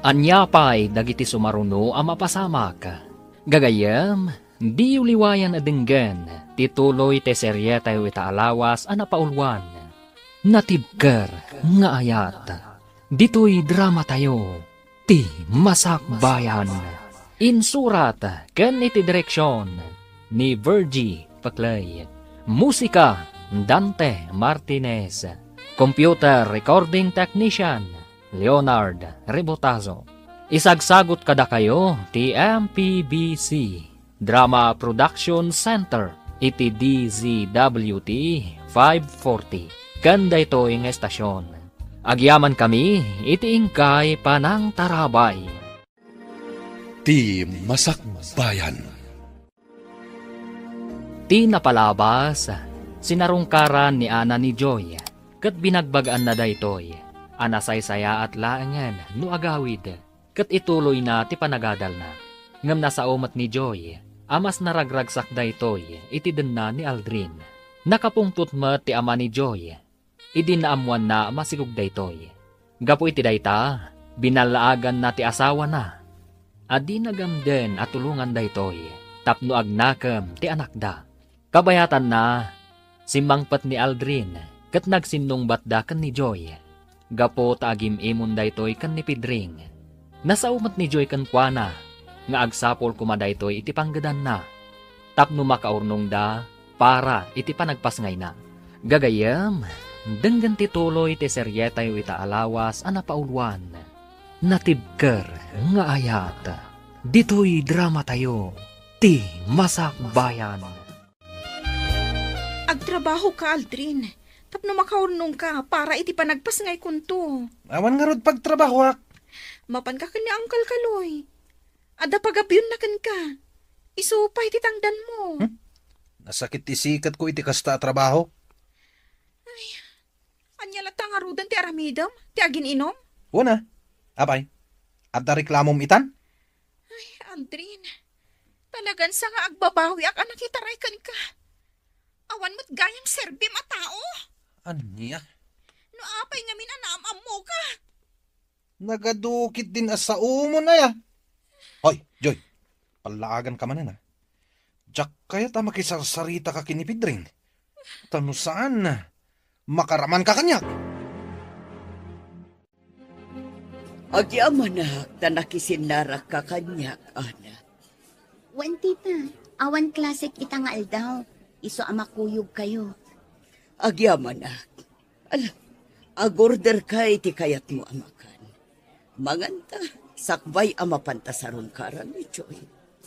Ania pay dagiti sumaruno a mapasamak? Gagayyem, diyo liwayan a denggen ti tuloy ti serietayo ita a lawas a napauluan, Natibker nga Ayat. Ditoy dramatayo, Ti Masakbayan. Insurat ken iti direksion ni Virgie Paclay. Musika, Dante Martinez. Computer recording technician, Leonard Rebotazo. Isagsagut kadakayo ti M P B C Drama Production Center iti D Z W T five forty. Ken daytoy nga estasion, agyamankami iti inkay panangtarabay. Ti Masakbayan. Ti napalabas, sinarungkaran ni Ana ni Joy, ket binagbagaanna daytoy a nasaysayaat laengen no agawid, ket ituloyna ti panagadalna. Ngem nasao met ni Joy a mas naragragsak daytoy iti denna ni Aldrin. Nakapungtot met ti ama ni Joy idi naammoanna a masikog daytoy. Gapu iti dayta, binallaaganna ti asawana a di nagamden a tulongan daytoy tapno agnakem ti anakda. Kabayatanna, simmangpet ni Aldrin ket nagsinnungbatda ken ni Joy gapu ta agim-imon daytoy ken ni Pedring. Nasao met ni Joy kenkuana nga agsapul koma daytoy iti panggedanna tapno makaurnongda para iti panagpasngayna. Gagayyem, denggen ti tuloy ti serietayo ita a lawas a napauluan, Natibker nga Ayat. Ditoy dramatayo, ti Masakbayan. Agtrabahoka, Aldrin, tapno makaurnongka para iti panagpasngaykonto. Awan ngarud pagtrabahoak. Mapanka ken ni Uncle Kaloy. Adda pagabionna kenka. Isu pay ti tangdanmo. Hmm? Nasakit ti siketko iti kasta a trabaho. Ay, ania latta ngaruden ti aramidem? Ti agin-inom? Wen a. Apay, adda reklamom itan? Ay, Aldrin, talagan sa nga agbabawiak a nakitaray kenka. Awan met gayam serbim a tao. Ania? No apay ngamin a naam-ammoka? Nagadu ketdin a saomon aya. Hoy, Joy, pallaaganka manen a. Diak kayat a makisarsaritaka ken ni Pedring. Ta no saan, makaramanka kaniak. Agyamanak ta nakisinnarakka kaniak, Ana. Wen, tita, awan klasek ita nga aldaw. Isu a makuyogkayo. Agyamanak. Ala, agorderka iti kayatmo a makan. Manganta, sakbay a mapanta sarungkaran ni Joy.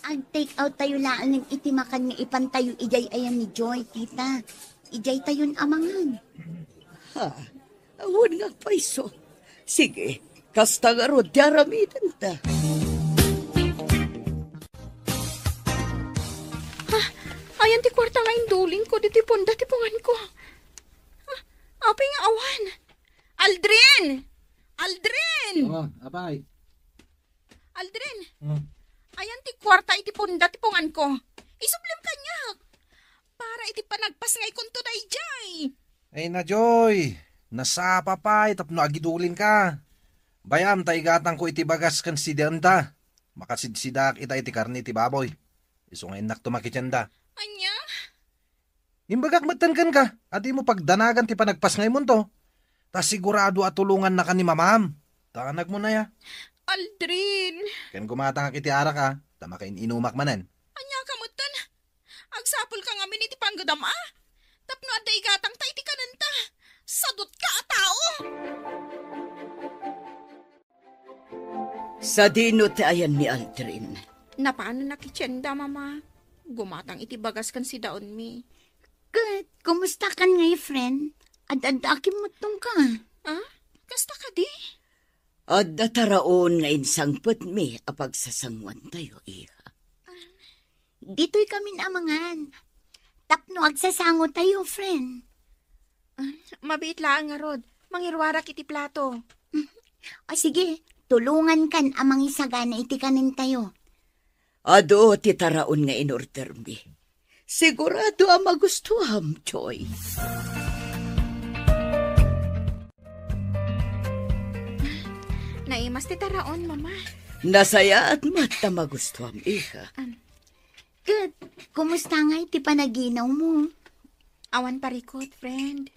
Ag-take out tayo laengen iti makan nga ipantayo idiay ayan ni Joy, tita. Idiay tayon a mangan. Ha? Awan nga agpayso. Sige, kasta ngarud ti aramidenta. Ha? Ayan ti kuarta nga indulingko ditoy punda ti punganko. Ha? Apay nga awan? Aldrin! Aldrin! Oh, apay. Aldrin! Hmm. Ayan ti kuarta iti punda ti punganko. Isublem kaniak. Para iti panagpasngaykonto daydiay. Ay na, Joy. Nasapa pay tapno agidulinka. Bayam ta igatangko iti bagas ken sidaenta. Makasidsidaak ita iti karne ti baboy. Isu nga innakto makitienda. Ania? Imbagak metten kenka a dimo pagdanagan ti panagpasngaymonto. Ta sigurado a tulongannaka ni mamam. Danagmo aya. Aldrin. Ken gumatangak iti arak a, ta makain-inumak manen. Ania ka metten? Agsapulka ngamin iti panggedam a? Tapno adda igatangta iti kanenta. Sadutka a tao! Sadino ti ayan ni Aldrin? Napanan a kitienda, Mama. Gumatang iti bagas ken sidaenmi. Ket, kumusta kan ngay, friend? Ad-adda a kimmuttongka. Ah? Kasta kadi? Adda taraon nga insangpetmi a pagsasangoantayo, iha. Ditoy kamin a mangan. Tapno agsasangotayo, friend. Ah, mabiit laeng ngarud. Mangiruarak iti plato. O sige, tulongankan a mangisagana iti kanentayo. Adu ti taraon nga inordermi. Sigurado a magustuam, Joy. Naimas ti taraon, Mama. Nasayaat met ta magustuam, iha. Am. Ket, kumusta ngay ti panaginawmo? Awan parikut, friend.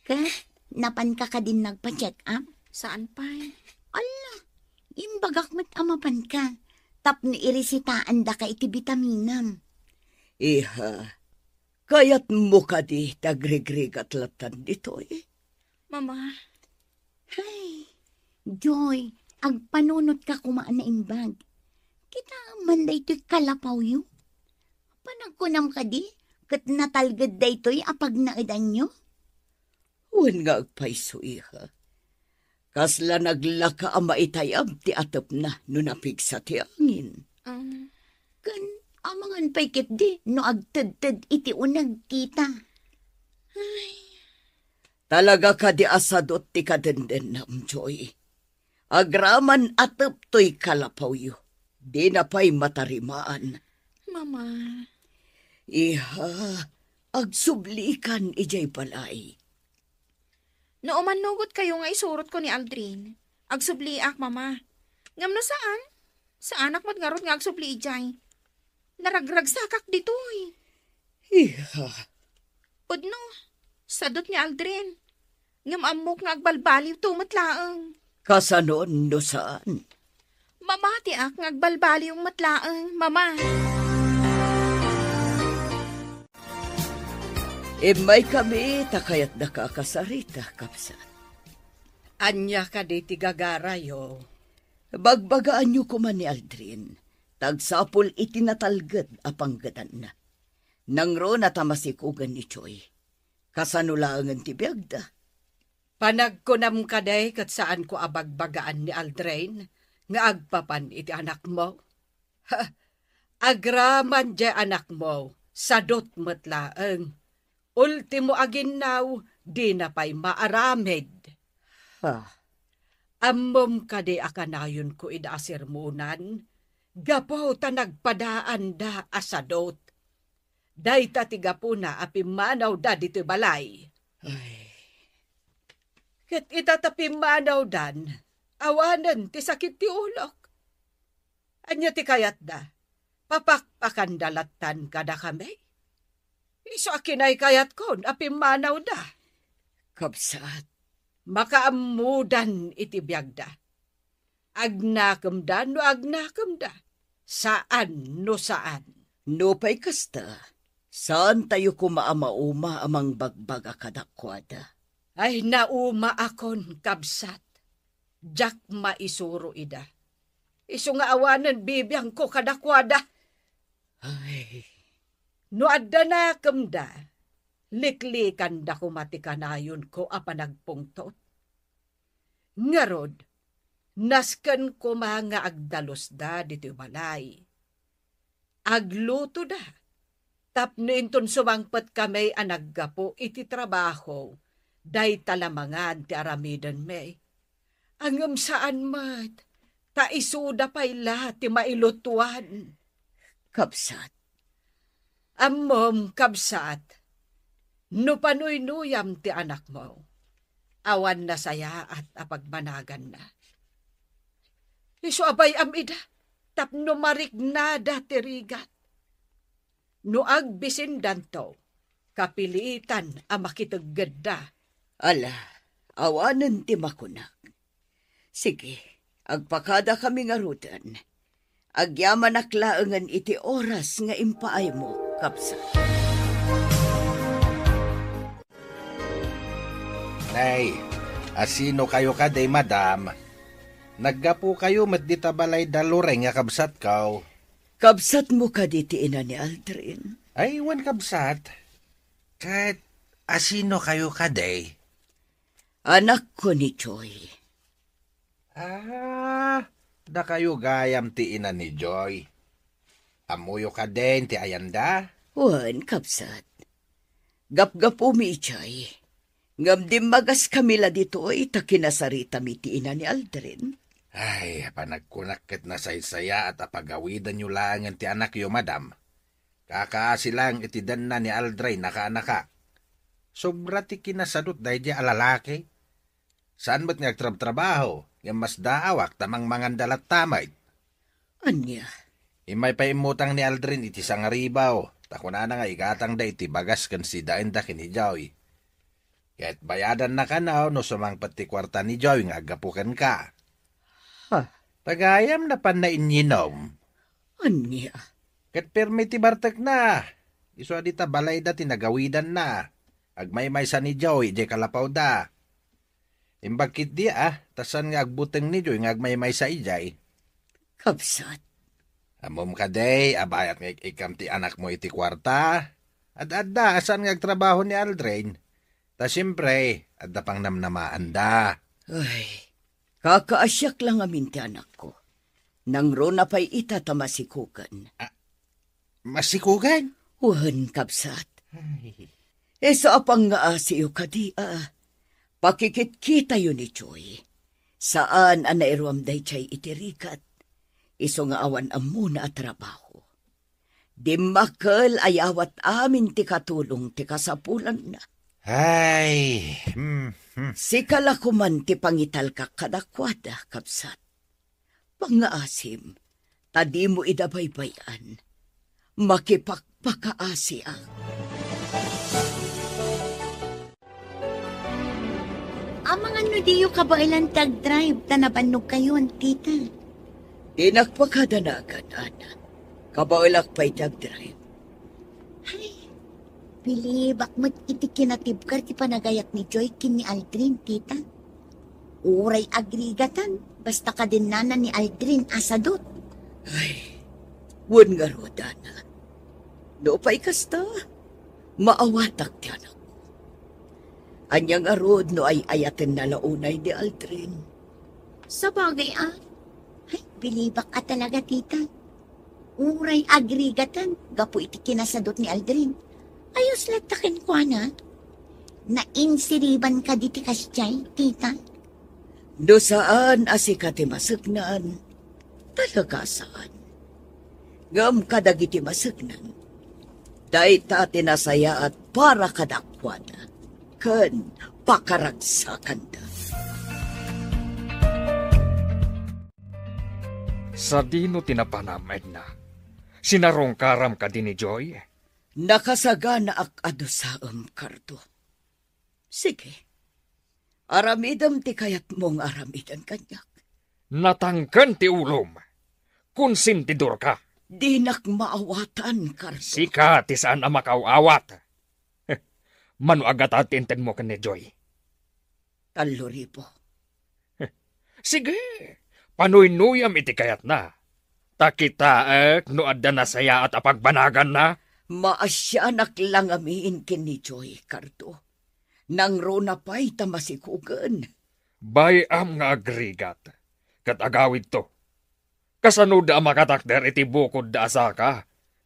Ket, napanka kadin nagpa-check up? Saan pay. Alla, imbagak met a mapanka, tapno iresitaandaka iti bitaminam. Iha, kayatmo kadi ti agrigrigat lattan ditoy? Mama. Hay, Joy, agpanunotka koma a naimbag. Kitaem man daytoy kalapawyo. Panagkunam kadi, ket natalged daytoy a pagnaedanyo? Wen nga agpayso, iha. Kasla naglaka a maitayab ti atepna no napigsa ti angin. Um. Ken amangan pay ketdi no agtedted iti uneg, tita. Ay. Talaga kadi a sadut ti kadendennam, Joy. Agraman a teptoy kalapawyo, dina pay matarimaan. Mama. Iha, agsublikan idiay balay. No umannugotkayo nga isurotko ni Aldrin, agsubliak, Mama. Ngem no saan, saanak met ngarud nga agsubli idiay. Naragragsakak ditoy. Iha. Pudno, sadut ni Aldrin. Ngem ammok nga agbalbaliwto met laeng. Kasano no saan? Mamatiak nga agbalbaliw met laeng, Mama. Immaykami ta kayatdaka a kasarita, kabsat. Ania kadi ti gagarayo? Bagbagaanyo koma ni Aldrin, ta agsapul iti natalged a panggedanna. Nangruna ta masikugen ni Joy. Kasano laengen ti biagda? Panagkunam kadi ket saanko a bagbagaan ni Aldrin nga agpapan iti anakmo? Ha, agraman diay anakmo, sadut met laeng. Ultimo a ginnaw, dina pay maaramid. Ha? Ammom kadi a kanayonko ida a sermonan, gapu ta nagpadaanda a sadut. Dayta ti gapuna a pimmanawda ditoy balay. Ay. Ket ita ta pimmanawdan, awanen ti sakit ti ulok. Ania ti kayatda? Papakpakanda lattan kadakami? Isu a kinaykayatkon a pimmanawda. Kabsat, makaammodan iti biagda. Agnakemda no agnakemda, saan no saan. Nupay kasta, saantayo koma a mauma a mangbagbaga kadakuada. Ay, naumaakon, kabsat. Diak maisuro ida. Isu nga awanen bibiangko kadakuada. Ay. No adda nakemda, liklikanda koma ti kanayonko a panagpungtot. Ngarud, nasken koma nga agdalusda ditoy balay. Aglutoda, tapno inton sumangpet kami a naggapu iti trabaho, dayta la mangan ti aramidenmi. Ngem saan met, ta isuda pay la ti mailutuan. Kabsat. Ammom, kabsat, no panuynuyam ti anakmo, awan nasayaat a pagmanaganna. Isu a bay-am ida, tapno mariknada ti rigat. No agbisindanto, kapilitan a makiteggedda. Ala, awanen ti makunak. Sige, agpakadakami ngaruden. Agyamanak laengen iti oras nga impaaymo, kabsat. Nay, asino kayo kadi, madam? Naggapu kayo met dita balay da Loreng nga kabsatko. Kabsatmo kadi ti ina ni Aldrin? Ay, wen, kabsat. Ket asino kayo kadi? Anakko ni Joy. Ah, dakayo gayam ti ina ni Joy. Ammoyo kadin ti ayanda? Wen, kabsat. Gapgapumi idiay. Ngem dimmagaskami la ditoy ta kinasaritami ti ina ni Aldrin. Ay, panagkunak ket nasaysayaat a pagawidanyo laengen ti anakyo, madam. Kakaasi laeng iti denna ni Aldrin a kaanakak. Sobra ti kinasadut daydiay a lalaki. Saan met nga agtrabtrabaho, ngem masdaawak ta mangmanganda latta met. Ania? Immay pay immutang ni Aldrin iti sangaribaw, ta kunana nga igatangda iti bagas ken sidaenda ken ni Joy. Ket bayadanna kano no sumangpet ti kuarta ni Joy nga aggapu kenka. Ha? Tagayam napanna inyinom. Ania? Ket permi ti bartekna. Isu a dita balayda ti nagawidanna. Agmaymaysa ni Joy idiay kalapawda. Imbag ketdi a, ta saan nga agbuteng ni Joy nga agmaymaysa idiay. Kabsat. Ammom kadi a bayat nga ik-ikkam ti anakmo iti kuarta? Ad-adda a saan nga agtrabaho ni Aldrin. Ta siempre, adda pangnamnamaanda. Ay, kakaasiak la ngamin ti anakko. Nangruna pay ita ta masikugen. Ah, masikugen? Wen, kabsat. Ay. Isu a pangngaasiyo kadi a pakikitkitayo ni Joy. Saan a nairuam daydiay iti rigat. Isu nga awan ammona a trabaho. Dimmakkel a yawat amin ti katulong ti kasapulanna. Ay, hmm, hmm. Sika la koman ti pangitalkak kadakuada, kabsat. Pangngaasim, ta dimo ida baybay-an. Makipagpakaasiak. Amangan no diyo kabaelan ti agdrive ta nabannogkayon, tita. Dinak pakadanagan, Ana. Kabaelak pay ti agdrive. Ay, bilibak met iti kinatibker ti panagayat ni Joy ken ni Aldrin, tita. Uray agrigatan, basta kadennana ni Aldrin a sadut. Ay, wen ngarud, Ana. No pay kasta, maawatak ti anakko. Ania ngarud no ay-ayatenna la unay ni Aldrin? Sabagay a. Ay, bilibak a talaga, tita. Uray agrigatan gapu iti kinasadut ni Aldrin. Ayos latta kenkuana. Nainsiriban kadi ti kasdiay, tita? No saan a sika ti maseknan, talaga saan. Ngem kadagiti maseknan, dayta ti nasayaat para kadakuada ken pakaragsakanda. Sadino ti napanam, Edna? Sinarungkaram kadi ni Joy? Nakasaganaak a dusaem, Cardo. Sige. Aramidem ti kayatmo nga aramiden kaniak. Natangken ti ulom. Konsentidorka. Dinak maawatan, Cardo. Sika ti saan a makaaw-awat. Mano a gata ti intedmo ken ni Joy? Tallo ribu. Sige, panuynuyam iti kayatna. Ta kitaek no adda nasayaat a pagbanaganna. Maasianak la ngamin ken ni Joy, Cardo. Nangruna pay ta masikugen. Bay-am nga agrigat, ket agawidto. Kasanoda a makatakder iti bukodda a saka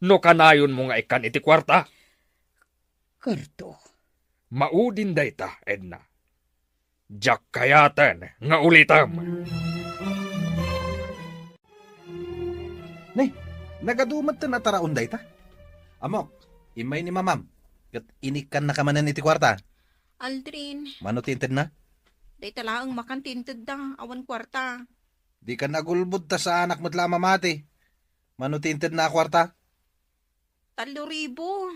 no kanayonmo nga ikkan iti kuarta? Cardo. Maudin dayta, Edna. Diak kayaten nga ulitem. Ne, nagadu met ti nataraon dayta. Ammok, immay ni mamam, ket inikkannaka manen iti kuarta. Aldrin. Mano ti intedna? Dayta laeng makan ti intedda, awan kuarta. Dikan agulbod ta saanak met la a mamati. Mano ti intedna a kuarta? Tallo ribu.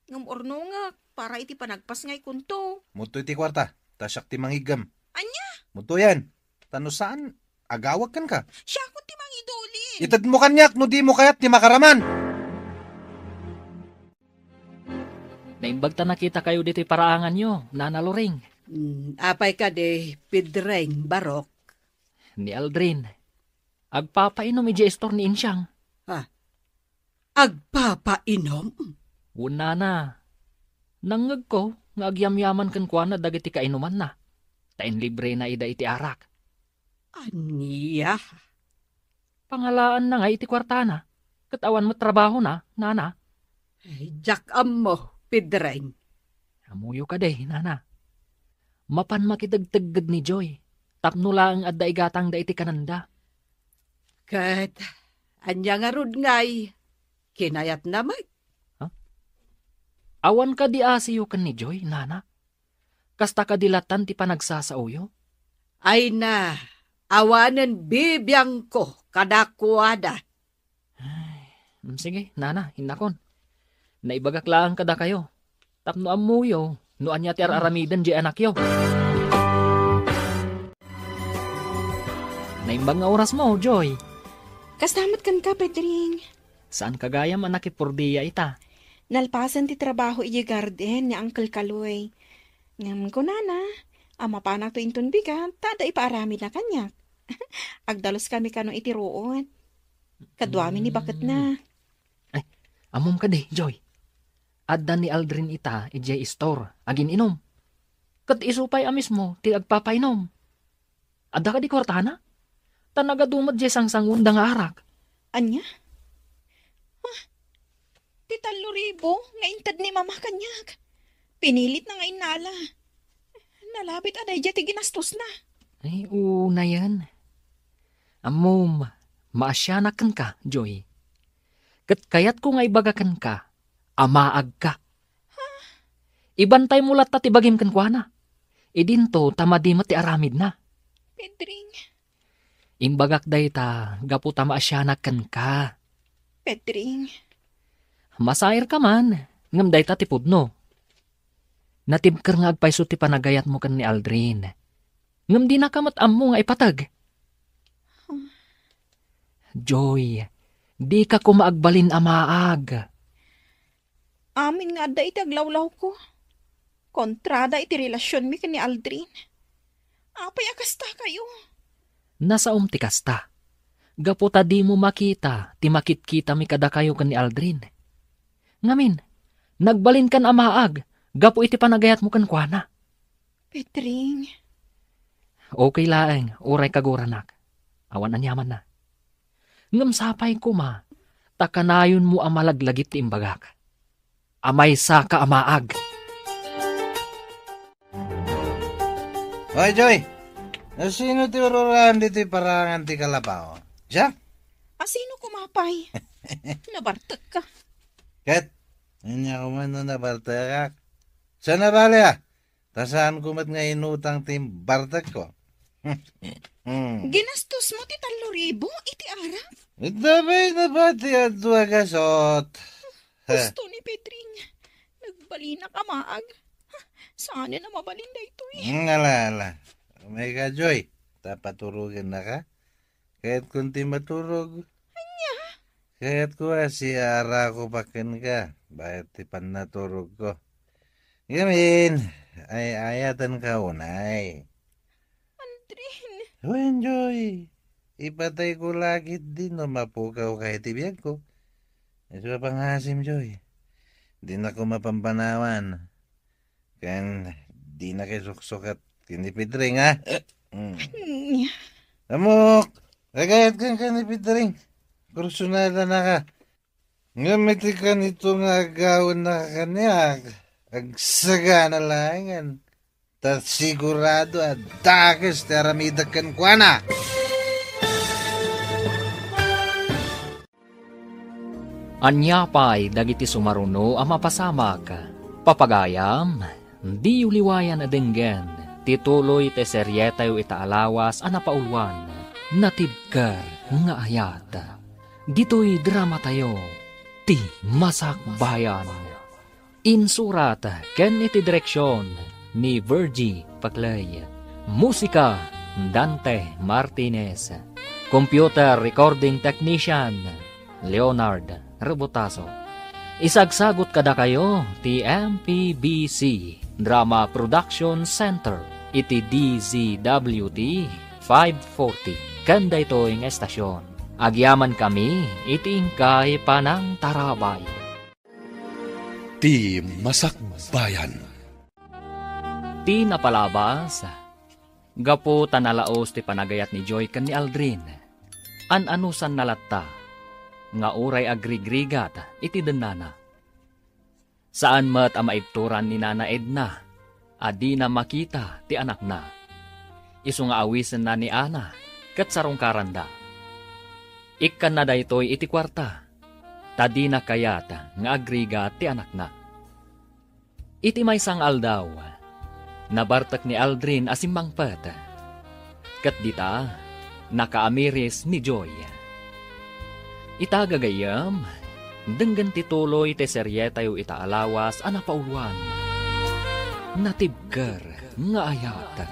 Ngem urnongek para iti panagpasngaykonto. Mudto iti kuarta, ta siak ti mangiggem. Ania? Mudtoyen. Ta no saan, agawag kenka. Siakon ti mangidulin. Itedmo kaniak no dimo kayat ti makaraman. Naimbag ta nakitakayo ditoy paraanganyo, Nana Loring. Mm, apay kadi, Pedring, Barok? Ni Aldrin. Agpapainom idiay istor ni Insiang. Ha? Agpapainom? Wen, Nana. Nangngegko nga agyamyaman kenkuana dagiti kainumanna, ta inlibrena ida iti arak. Ania? Pangalaanna nga iti kuartana, ket awan met trabahona, Nana. Ay, diak ammo, Pedring. Ammoyo kadi, Nana. Mapan makitegtegged ni Joy, tapno laeng adda igatangda iti kanenda. Ket ania ngarud ngay kinayatna met? Ha? Awan kadi asiyo ken ni Joy, Nana? Kasta kadi latan ti panagsasaoyo? Ay na, awanen bibiangko kadakuada. Ay, mm, sige, Nana, innakon. Naibagak laeng kadakayo. Tapno ammoyo, no ania ti ar-aramiden diay anakyo. Naimbag nga orasmo, Joy. Kasta met kenka, Pedring. Saanka gayam a nakipurdia ita? Nalpasen ti trabaho idiay garden ni Uncle Kaloy. Ngem kunana, a mapanakto inton bigat, ta adda ipaaramidna kaniak. Agdaluskami kano iti ruot. Kaduami ni baketna. Ay, ammom kadi, Joy. Adda ni Aldrin ita idiay istor, agin-inom. Ket isu pay a mismo ti agpapainom. Adda kadi kuartana? Ta nagadu met diay sangsanguenda nga arak. Ania? Ah, ti tallo ribu nga inted ni Mama kaniak. Pinilitna nga innala. Nalabit a daydiay ti ginastosna. Ay, unayen. Ammom, maasianak kenka, Joy. Ket kayatko nga ibaga kenka, amaagka. Ibantaymo latta ti bagim kenkuana. Idinto ta madi met ti aramidna. Pedring. Imbagak dayta gapu ta maasianak kenka. Pedring. Masairka man, ngem dayta ti pudno. Natibker nga agpayso ti panagayatmo ken ni Aldrin. Ngem dinaka met ammo nga ipateg. Joy, dika koma agbalin a maag. Amin nga adda iti aglawlawko. Kontrada iti relasionmi ken ni Aldrin. Apay a kasta kayo? Nasaom ti kasta. Gapu ta dimo makita ti makitkitami kadakayo ken ni Aldrin. Ngamin, nagbalinkan a maag gapu iti panagayatmo kenkuana. Petring. Okay laeng, uray kaguranak. Awan aniamanna. Ngem sapay koma, ta kanayonmo a malaglagip ti imbagak. Amaysaka a maag. Hoy, Joy! Asino ti ururaen ditoy parangan ti kalabaw? Siak? Asino koma pay? Nabartekka. Ket, ania koma no nabartekak? Saan a bale, a? Ta saanko met nga inutang ti bartekko. Hmm. Ginastosmo ti tallo ribu iti arak? Ita pay nabati a dua gasut. Husto ni Pedring. Nagbalinak a maag. Saanen a mabalin daytoy. Hmm, ala, ala. Umayka, Joy. Ta paturogennaka. Kayatkon ti maturog. Ania? Kayatko a siaarako pa kenka, bayat ti pannaturogko. Ngamin, ay-ayatenka unay. Aldrin. Wen, Joy. Ipatayko la ketdi no mapukawka iti biagko. Isu a pangasim, Joy. Dinako mapampanawan. Ken dinaka isuksukat ken ni Pedring, a? Mm. Nya. Ammok, agayat kenka ni Pedring. Kursonadanaka. Ngem iti kanito nga agawennaka kaniak, agsagana laengen. Ta sigurado a dakes ti aramidek kenkuana. Ania pay dagiti sumaruno a mapasamak? Papagayam, diyo liwayan a denggen ti tuloy ti serietayo ita a lawas a napauluan, Natibker nga Ayat. Ditoy dramatayo, Ti Masakbayan. Insurat ken iti direksion ni Virgie Paclay. Musika, Dante Martinez. Computer recording technician, Leonard Rebotazo. Isagsagut kadakayo ti M P B C Drama Production Center iti D Z W T five forty ken daytoy nga estasion. Agyamankami iti inkay panangtarabay. Ti Masakbayan. Ti napalabas, gapu ta nalaos ti panagayat ni Joy ken ni Aldrin, an-anusanna latta nga uray agrigrigat iti dennana. Saan met a maibturan ni Nana Edna a dina makita ti anakna. Isu nga awisenna ni Ana ket sarungkaranda. Ikkanna daytoy iti kuarta, ta dina kayat nga agrigat ti anakna. Iti maysa nga aldaw, nabartek ni Aldrin a simmangpet. Ket dita, nakaamiris ni Joy. Ita gagayyem, denggen ti tuloy ti serietayo ita a lawas a napauluan, Natibker nga Ayat.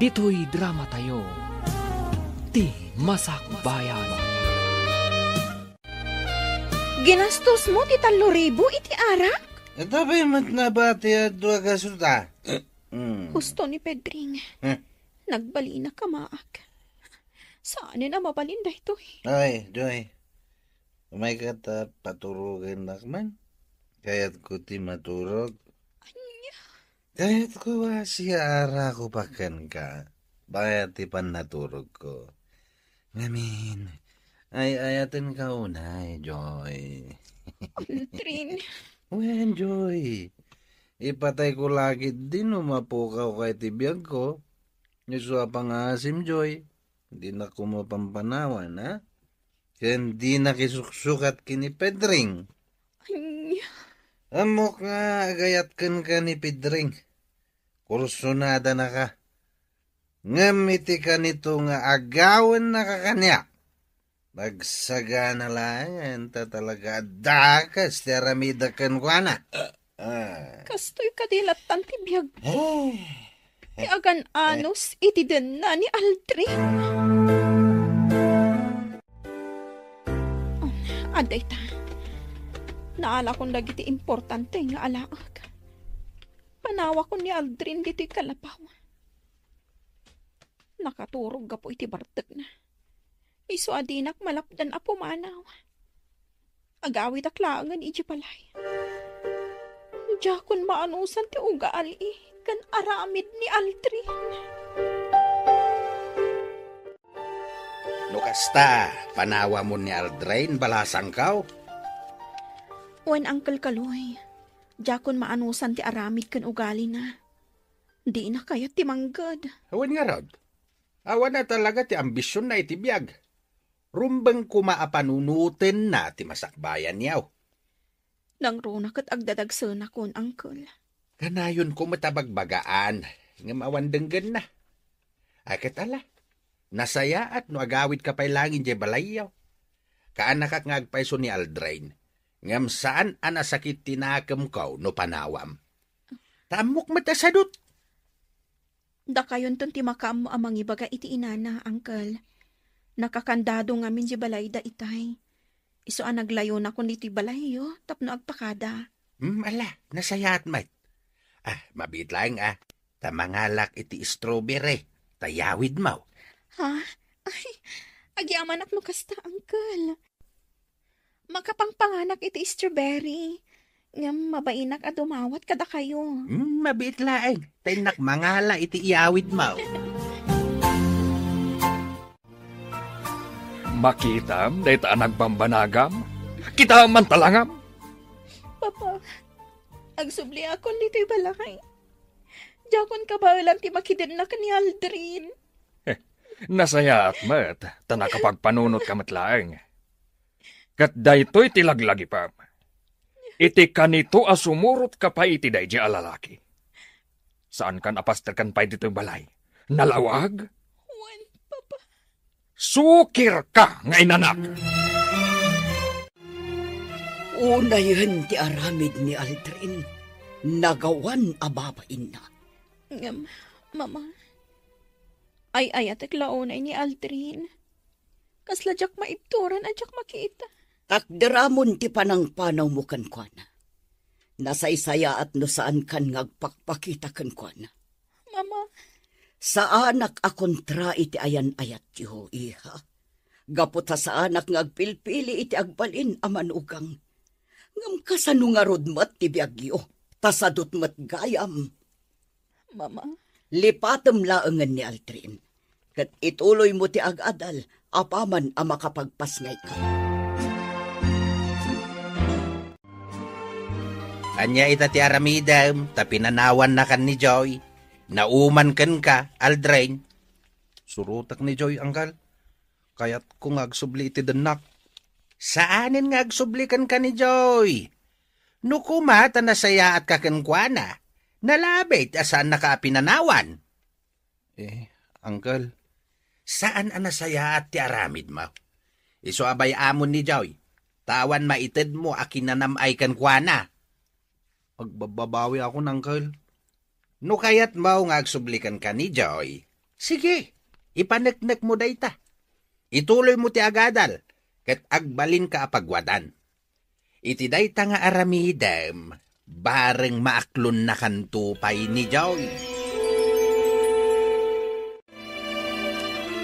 Ditoy dramatayo, Ti Masakbayan. Ginastosmo ti tallo ribu iti arak? Ita pay met nabati a dua gasut a. Mm. Husto ni Pedring. Eh. Nagbalinak a maag. Saanen a mabalin daytoy. Ay, Joy. Umayka ta paturogennak man. Kayatko ti maturog. Ania? Kayatko a siaarako pa kenka, bayat ti pannaturogko. Ngamin, ay-ayatenka unay, Joy. Aldrin. Wen, Joy. Ipatayko la ketdi no mapukawka iti biagko. Isu a pangasim, Joy. Dinako mapampanawan, a? Ken dinak isuksukat ken ni Pedring. Ania? Ammok nga agayat kenka ni Pedring. Kursonadanaka. Ngem iti kanito nga agawennaka kaniak, agsagana laengen ta talaga a dakes ti aramidek kenkuana. Ah. Kastoy kadi lattan ti biag. Eh. Ti agan-anos iti denna ni Aldrin. Adda ita. Naalakon dagiti importante nga alaek. Panawakon ni Aldrin ditoy kalapaw. Nakaturog gapu iti bartekna. Isu a dinak malapdan a pumanaw. Agawidak laengen idiay balay. Diakon maanusan ti ugali ken aramid ni Aldrin. No kasta, panawamon ni Aldrin, balasangko? Wen, Uncle Kaloy, diakon maanusan ti aramid ken ugalina. Dina kayat ti mangged. Wen ngarud, awan a talaga ti ambisionna iti biag. Rumbeng koma a panunotenna ti masakbayanyo. Nangruna ket agdadagsenakon, Uncle. Kanayonko met a bagbagaan, ngem awan denggenna. A ket ala, nasayaat no agawidka pay laeng idiay balayyo. Kaanakak nga agpayso ni Aldrin, ngem saan a nasakit ti nakemko no panawam. Ta ammok met a sadut. Dakayonton ti makaammo a mangibaga iti inana, Uncle. Nakakandado ngamin di balayda itay. Isu a naglayonakon ditoy balayyo tapno agpakada. Hmm, ala, nasayaat met. Ah, mabiit laeng, ah. Ta mangalak iti strawberry, ta yawidmo. Ha? Ay, agyamanak no kasta, Uncle. Makapangpanganak iti strawberry. Ngem mabainak a dumawat kadakayo. Hmm, mabiit laeng. Ta innak mangala iti iyawidmo. Makitam dayta a nagbambanagam? Kitaem man talangam. Papa, agsubliakon ditoy balay. Diakon kabaelan ti makidennak ni Aldrin. Nasayaat met, ta nakapagpanunotka met laeng. Ket daytoy ti laglagipem. Iti kanito a sumurotka pay iti daydi a lalaki. Saankan a pasterken pay ditoy balay. Nalawag? Wen, Papa. Sukirka nga inanak! Unayen ti aramid ni Aldrin, nagawan a babainna. Ngem, Mama, ay-ayatek la unay ni Aldrin. Kasla diak maibturan a diak makita. Takderamon ti panangpanawmo kenkuana. Nasaysayaat no saankan nga agpakpakita kenkuana. Mama. Saanak a kontra iti ayan-ayatyo, iha. Gapu ta saanak nga agpilpili iti agbalin a manugang. Ngem kasano ngarud met ti biagyo? Ta sadut met gayam. Mama. Lipatem laengen ni Aldrin, ket ituloymo ti agadal apaman a makapagpasngayka. Ania ita ti aramidem, ta pinanawannakan ni Joy? Nauman kenka, Aldrin? Surotek ni Joy, Uncle. Kayatko nga agsubli iti dennak. Saanen nga agsubli kenka ni Joy. No koma ta nasayaatka kenkuana, nalabit a saannaka a pinanawan. Eh, Uncle. Saan a nasayaat ti aramidmo. Isu a bay-amon ni Joy, ta awan maitedmo a kinanam-ay kenkuana. Agbabbabawiakon, Uncle. No kayatmo nga agsubli kenka ni Joy, sige, ipaneknekmo dayta. Ituloymo ti agadal, ket agbalinka a pagwadan. Iti dayta nga aramidem, bareng maaklonnakanto pay ni Joy.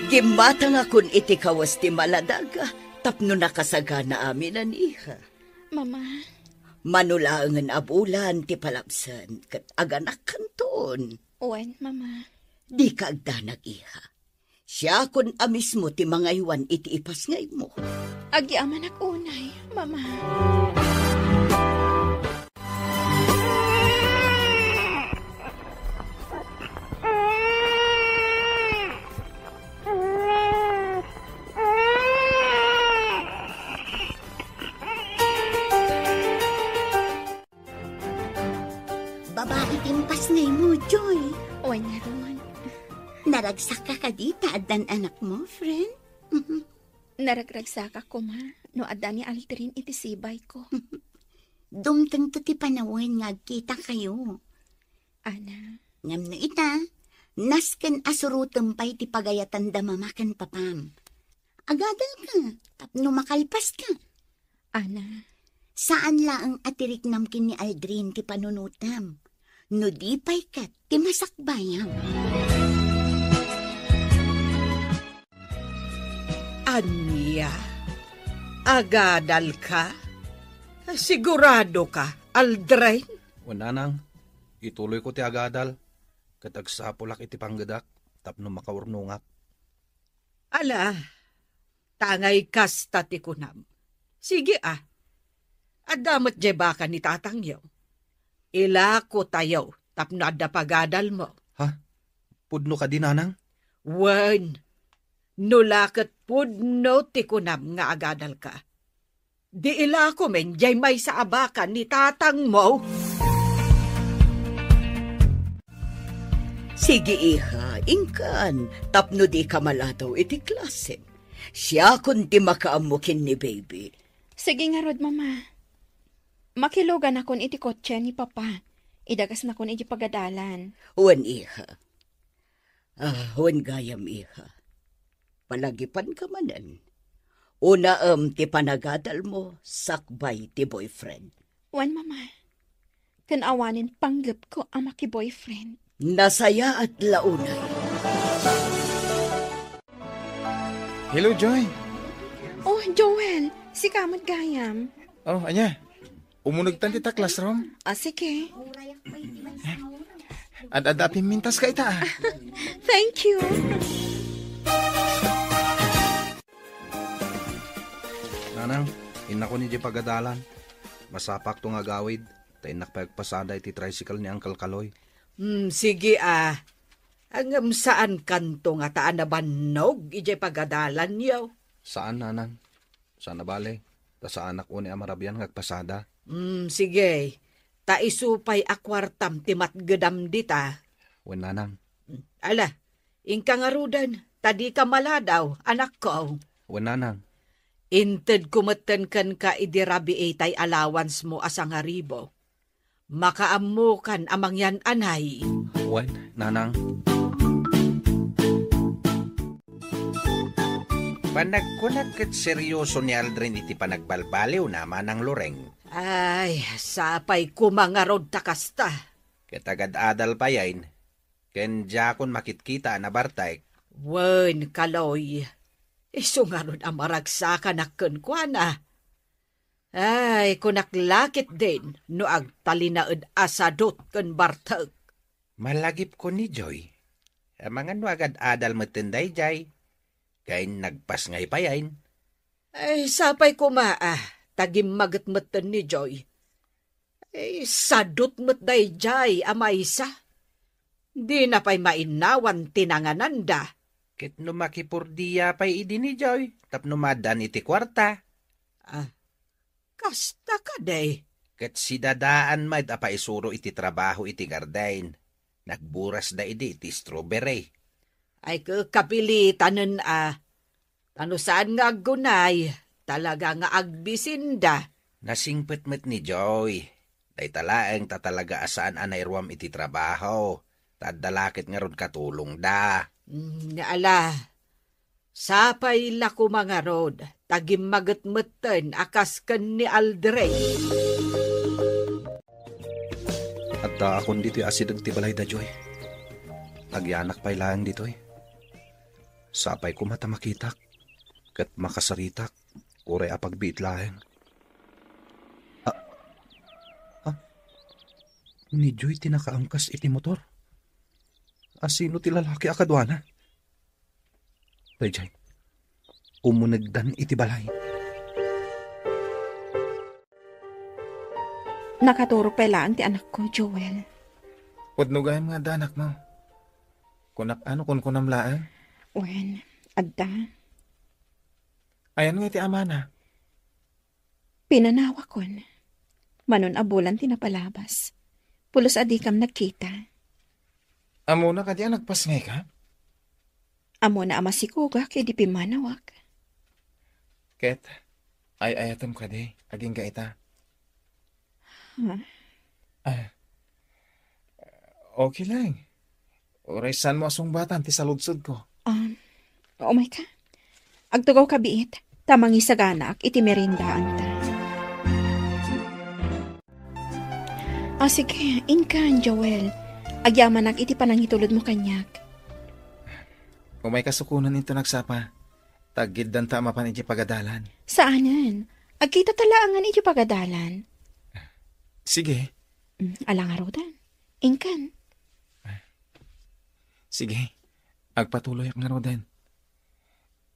Gimmatangakon iti kawes ti maladag tapno nakasagana amin a, iha. Mama. Mano laengen a bulan ti palabsen ket aganakkanton. Wen, Mama. Dika agdanag, iha. Siakon a mismo ti mangaywan iti ipasngaymo. Agyamanak unay, Mama. Babai ti impasngaymo, Joy. Wen ngarud. Naragsakka kadi ta addan anakmo, friend? Naragragsakak koma no adda ni Aldrin iti sibayko. Dumtengto ti panawen nga agkitakayo. Ana. Ngem no ita, nasken a surotem pay ti pagayatanda mama ken papam. Agadalka tapno makalpaska. Ana. Saan laeng a tiriknam ken ni Aldrin ti panunotam. No di pay ket ti masakbayam. Ania? Agadalka? Siguradoka, Aldrin? Wen, nanang, ituloyko ti agadal, ket agsapulak iti panggedak tapno makaurnongak. Ala, tangay kasta ti kunam. Sige a. Adda met jay baka ni tatangyo. Ilakotayo tapno adda pagadalmo. Ha? Pudno kadi, nanang? Wen, no la ket pudno ti kunam nga agadalka, di ilakomen jay maysa a baka ni tatangmo. Sige, iha, inkan, tapno dika maladaw iti klasem. Siakon ti makaammo ken ni baby. Sige ngarud, Mama. Makiluganakon iti kotse ni Papa. Idagasnakon iti pagadalan. Wen, iha. Ah, wen gayam, iha. Palagipanka manen. Unaem ti panagadalmo sakbay ti boyfriend. Wen, Mama. Ken awanen panggepko a makiboyfriend. Nasayaat la unay. Hello, Joy. Oh, Joel. Sika met gayam. Oh, ania? Umunegtan ti ta classroom? Ah, sige. Ad-adda a pimmintaska ita, ah. Thank you. Nanang, innakon idiay pagadalan. Masapakto nga agawid, ta innak pay agpasada iti tricycle ni Uncle Kaloy. Hmm, sige, ah. Ngem saankanto ngata a nabannog idiay pagadalanyo? Saan, nanang. Saan a bale, ta saanak unay a marabian nga agpasada. Mm, sige. Ta isu pay a kuartam ti matgedam dita. Wen, nanang. Ala, inka ngaruden, ta dika maladaw, anakko. Wen, nanang. Intedko metten kenka idi rabii tay allowance mo a sangaribu. Makaammokan a mangyan-anay. Wen, nanang. Panagkunak ket serioso ni Aldrin iti panagbalbaliwna, Manang Loreng. Ay, sapay koma ngarud ta kasta. Ket agad-adal payen, ken diakon makitkita a nabartek. Wen, Kaloy, isu ngarud a maragsakanak kenkuana. Ay, kunak la ketdin no agtalinaed a sadut ken bartek. Malagipko ni Joy. Amangan no agad-adal metten daydiay. Ken nagpasngay payen. Ay, sapay koma a, ta gimmaget metten ni Joy. Ay, sadut met daydiay a maysa. Dina pay mainnawan ti nangananda. Ket no makipurdia pay idi ni Joy, tapno maaddaan iti kuarta. Ah, kasta kadi. Ket si Dadaan met a paisuro iti trabaho iti garden. Nagburasda idi iti strawberry. Ay, ke-, kapilitanen a. Ta no saan nga aggunay, talaga nga agbisinda. Nasingpet met ni Joy. Dayta laeng ta talaga a saan a nairuam iti trabaho. Ta adda la ket ngarud katulongda. Mm, nga ala. Sapay la koma ngarud, ta gimmaget metten a kas ken ni Aldrin. Addaakon ditoy asideg ti balayda, Joy. Agyanak pay laeng ditoy. Sapay koma ta makitak, ket makasaritak, uray a pagbiit laeng. Ah, ah, ni Joy ti nakaangkas iti motor. Asino ti lalaki a kaduana? Daydiay, umunegdan iti balay. Nakaturog pay laeng ti anakko, Joel. Pudno gayam nga adda anakmo. Kunak a no kunkunam laeng? Wen, adda. Ayan nga iti amana? Pinanawakon. Manon a bulan ti napalabas. Pulos a dikam nagkita. Ammona kadi a nagpasngayka? Ammona a masikogak idi pimmanawak. Ket, ay-ayatem kadi, agingga ita? Ha? Ah, okay lang. Uray saanmo a sungbatan ti saludsodko. Um, umayka. Agtugawka biit, ta mangisaganaak iti meriendaanta. O, sige, inkan, Joel. Agyamanak iti panangitulodmo kaniak. Umayka sukonen inton agsapa. Ta aggiddanta a mapan iti pagadalan. Saanen. Agkitata laengen iti pagadalan. Sige. Mm, ala ngaruden. Inkan. Sige. Agpatuloyak ngaruden.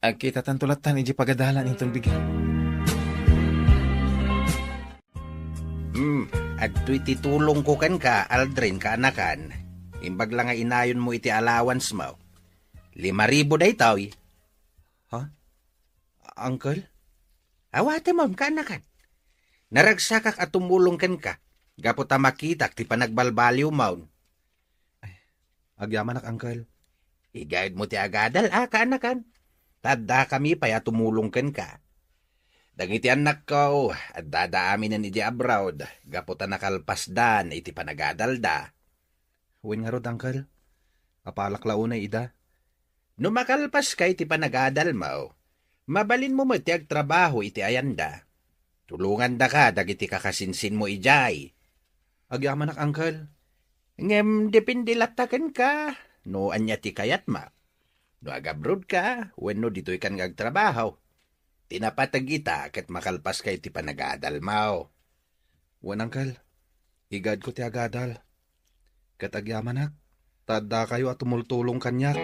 Agkitatanto lattan iti pagadalan inton bigat. Hmm, adtoy ti tulongko kenka, Aldrin, kaanakan. Imbag la nga inayonmo iti allowance mo. Lima ribu daytoy. Ha? Uncle? Awatem, kaanakan. Naragsakak a tumulong kenka, gapu ta makitak ti panagbalbaliwmo. Ay, agyamanak, Uncle. Igayadmo ti agadal, a, kaanakan. Ta addakami pay a tumulong kenka. Dagiti annakko, addada aminen idiay abroad, gapu ta nakalpasdan iti panagadalda. Wen ngarud, Uncle. Apalak la unay ida. No makalpaska iti panagadalmo, mabalinmo met ti agtrabaho iti ayanda. Tulongandaka dagiti kakasinsinmo idiay. Agyamanak, Uncle. Ngem depende latta kenka no ania ti kayatmo. No agabrodka wenno ditoykan nga agtrabaho. Ti napateg ita ket makalpaska iti panagadalmo. Wen, Uncle. Igayadko ti agadal. Ket agyamanak, ta addakayo a tumultulong kaniak.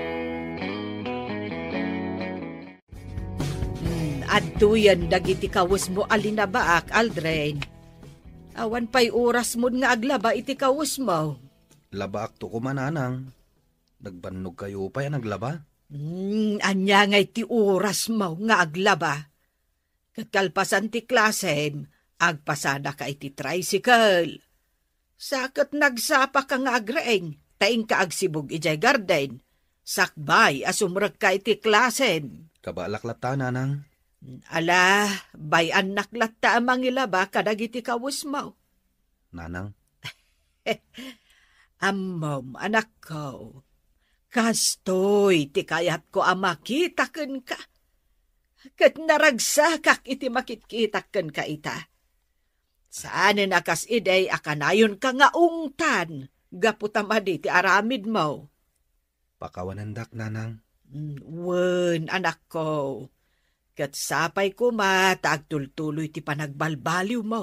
Hmm, adtoyen dagiti kawesmo a linabaak, Aldrin. Awan pay orasmon nga aglaba iti kawesmo. Labaakto koma, Nanang. Nagbannogkayo pay a naglaba? Hmm, ania ngay ti orasmo nga aglaba? Ket kalpasan ti klasem, agpasadaka iti tricycle. Sa ket nagsapaka nga agreng, ta inka agsibug idiay garden, sakbay a sumrekka iti klasem. Kabaelak latta, Nanang. Ala, bay-annak latta a mangilaba kadagiti kawesmo. Nanang. Ammom, anakko, kastoy ti kayatko a makita kenka. Ket naragsakak iti makitkitak kenka ita. Saanen a kas idi a kanayonka nga ungtan gapu ta madi ti aramidmo. Pakawanendak, Nanang. Mm, wen, anakko. Ket sapay koma ta agtultuloy ti panagbalbaliwmo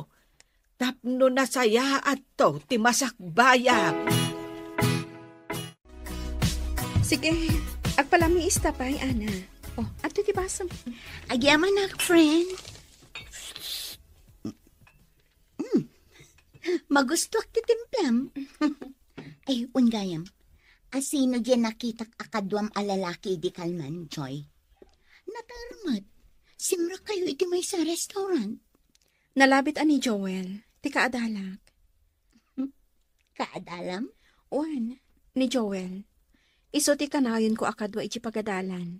tapno nasayaatto ti masakbayam. Sige, agpalamiista pay, Ana. Oh, adtoy ti basem. Agyamanak, friend. Mm. Magustuak ti timplam. Ay, wen gayam. Asino diay nakitak a kaduam a lalaki idi kalman, Joy? Natarmet. Simrekkayo iti maysa a restaurant. Nalabit a ni Joel, ti kaadalak. Kaadalam? Wen, ni Joel. Isu ti kanayonko a kadua iti pagadalan.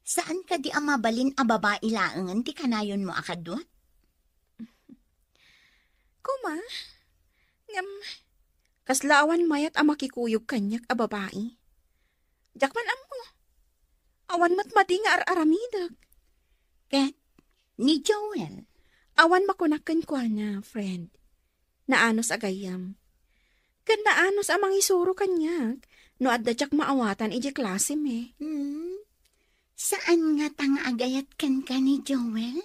Saan kadi a mabalin a babai laengen ti kanayonmo a kadua? Koma, ngem kasla awan mayat a makikuyog kaniak a babai. Diak man ammo. Awan met madi nga ar-aramidek. Ket ni Joel? Awan makunak kenkuana, friend. Naanus a gayyem. Ken naanus a mangisuro kaniak no adda diak maawatan idiay klasem, eh. Hmm. Saan ngata nga agayat kenka ni Joel?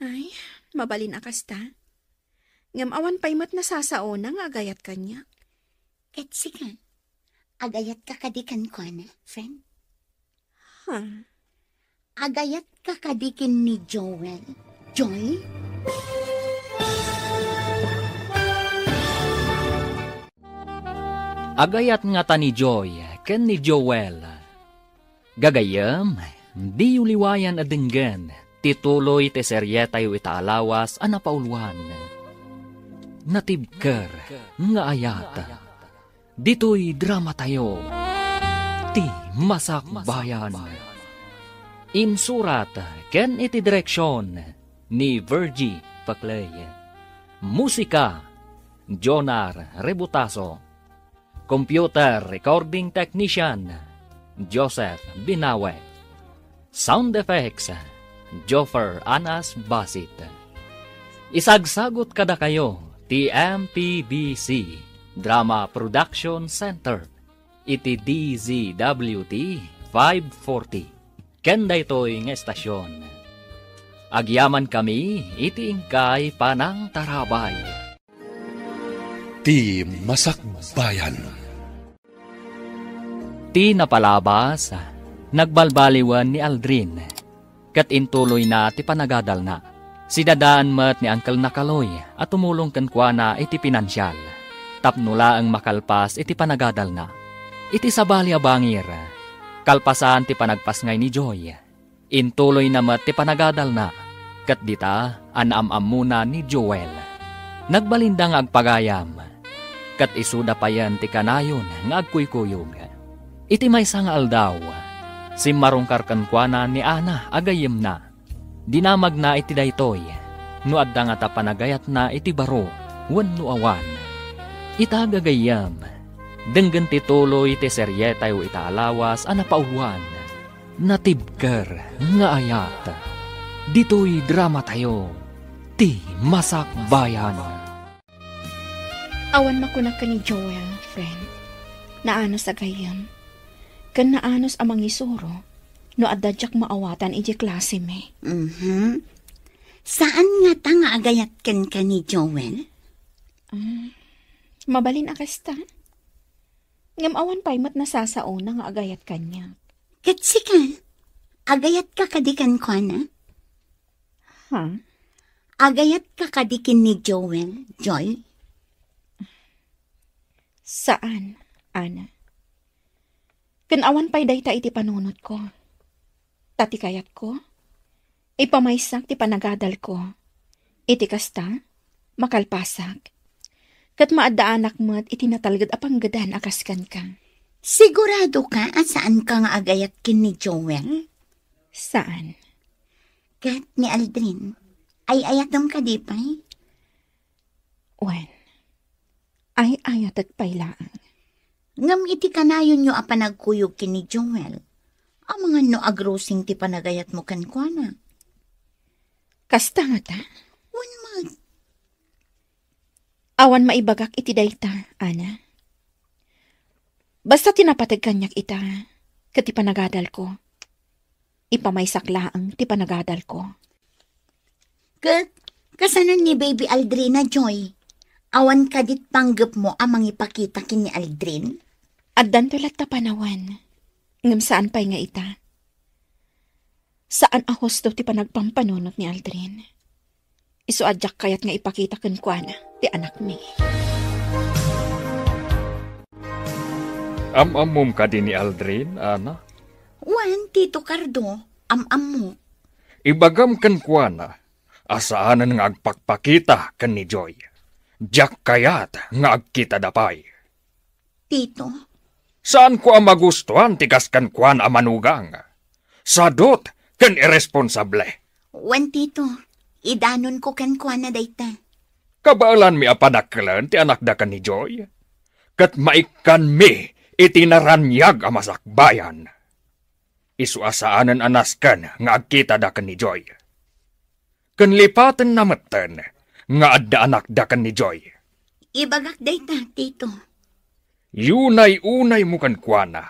Ay, mabalin a kasta. Ngem awan pay met nasasaona nga agayat kaniak. Ket sika, agayatka kadi kenkuana, friend? Ha? Agayatka kadi ken ni Joel, Joy? Agayat ngata ni Joy ken ni Joel. Gagayyem, diyo liwayan a denggen ti tuloy ti serietayo ita a lawas a napauluan. Natibker nga ayat. Ditoy dramatayo, Ti Masakbayan. Insurat ken iti direksion ni Virgie Paclay. Musika, Jonar Rebutaso. Computer Recording Technician, Joseph Binawe. Sound Effects, Joffer Anas Basit. Isagsagut kadakayo ti M P B C. Drama Production Center iti D Z W T five forty. Ken daytoy nga estasion, agyamankami iti inkay panangtarabay. Ti Masakbayan. Ti napalabas, nagbalbaliwen ni Aldrin, ket intuloyna ti panagadalna. Sidadaan met ni Uncle Nakaloy a tumulong kenkuana iti pinansial tapno laeng makalpas iti panagadalna. Iti sabali a bangir, kalpasan ti panagpasngay ni Joy, intuloyna met ti panagadalna, ket dita a naam-ammona ni Joel. Nagbalinda nga agpagayam, ket isuda payen ti kanayon nga agkuykuyog. Iti maysa nga aldaw, simmarungkar kenkuana ni Ana a gayyemna. Dinamagna iti daytoy, no adda ngata panagayatna iti baro wenno awan. Ita gagayyem, denggen ti tuloy ti serietayo ita a lawas a napauluan, Natibker nga Ayat. Ditoy dramatayo, Ti Masakbayan. Awan makunak ken ni Joel, friend. Naanus a gayyem. Ken naanus a mangisuro no adda diak maawatan idiay klasemi. Mhm. Saan ngata nga agayat kenka ni Joel? Ah, mabalin a kasta. Ngem awan pay met nasasaona nga agayat kaniak. Ket sika, agayatka kadi kenkuana? Ha? Agayatka kadi ken ni Joel, Joy? Saan, Ana. Ken awan pay dayta iti panunotko. Ta ti kayatko, ipamaysak ti panagadalko. Iti kasta, makalpasak. Ket maaddaanak met iti natalged a panggedan a kas kenka. Siguradoka a saanka nga agayat ken ni Joel? Saan. Ket ni Aldrin, ay-ayatem kadi pay? Wen, ay-ayatek pay laeng. Ngem iti kanayonyo a panagkuyog ken ni Joel, amangan no agrusing ti panagayatmo kenkuana. Kasta ngata? Wen met. Awan maibagak iti dayta, Ana. Basta ti napateg kaniak ita, ket ti panagadalko, ipamaysak laeng ti panagadalko. Ket, kasano ni Baby Aldrin a, Joy? Awan kadit panggepmo a mangipakita ken ni Aldrin? Addanto latta panawen, ngem saan pay nga ita. Saan a husto ti panagpampanunot ni Aldrin. Isu a diak kayat nga ipakita kenkuana ti anakmi. Am-ammom kadi ni Aldrin, Ana? Wen, Tito Cardo, am-ammok. Ibagam kenkuana a saanen nga agpakpakita ken ni Joy. Diak kayat nga agkitada pay. Tito? Saanko a magustuan ti kas kenkuan a manugang. Sadut ken irresponsable. Wen, Tito, idanonko kenkuana dayta. Kabaelanmi a padakelen ti anakda ken ni Joy. Ket maikkanmi iti naraniag a masakbayan. Isu a saanen a nasken nga agkitada ken ni Joy. Ken lipatenna metten nga adda anakda ken ni Joy. Ibagak dayta, Tito. Yunay-unaymo kenkuana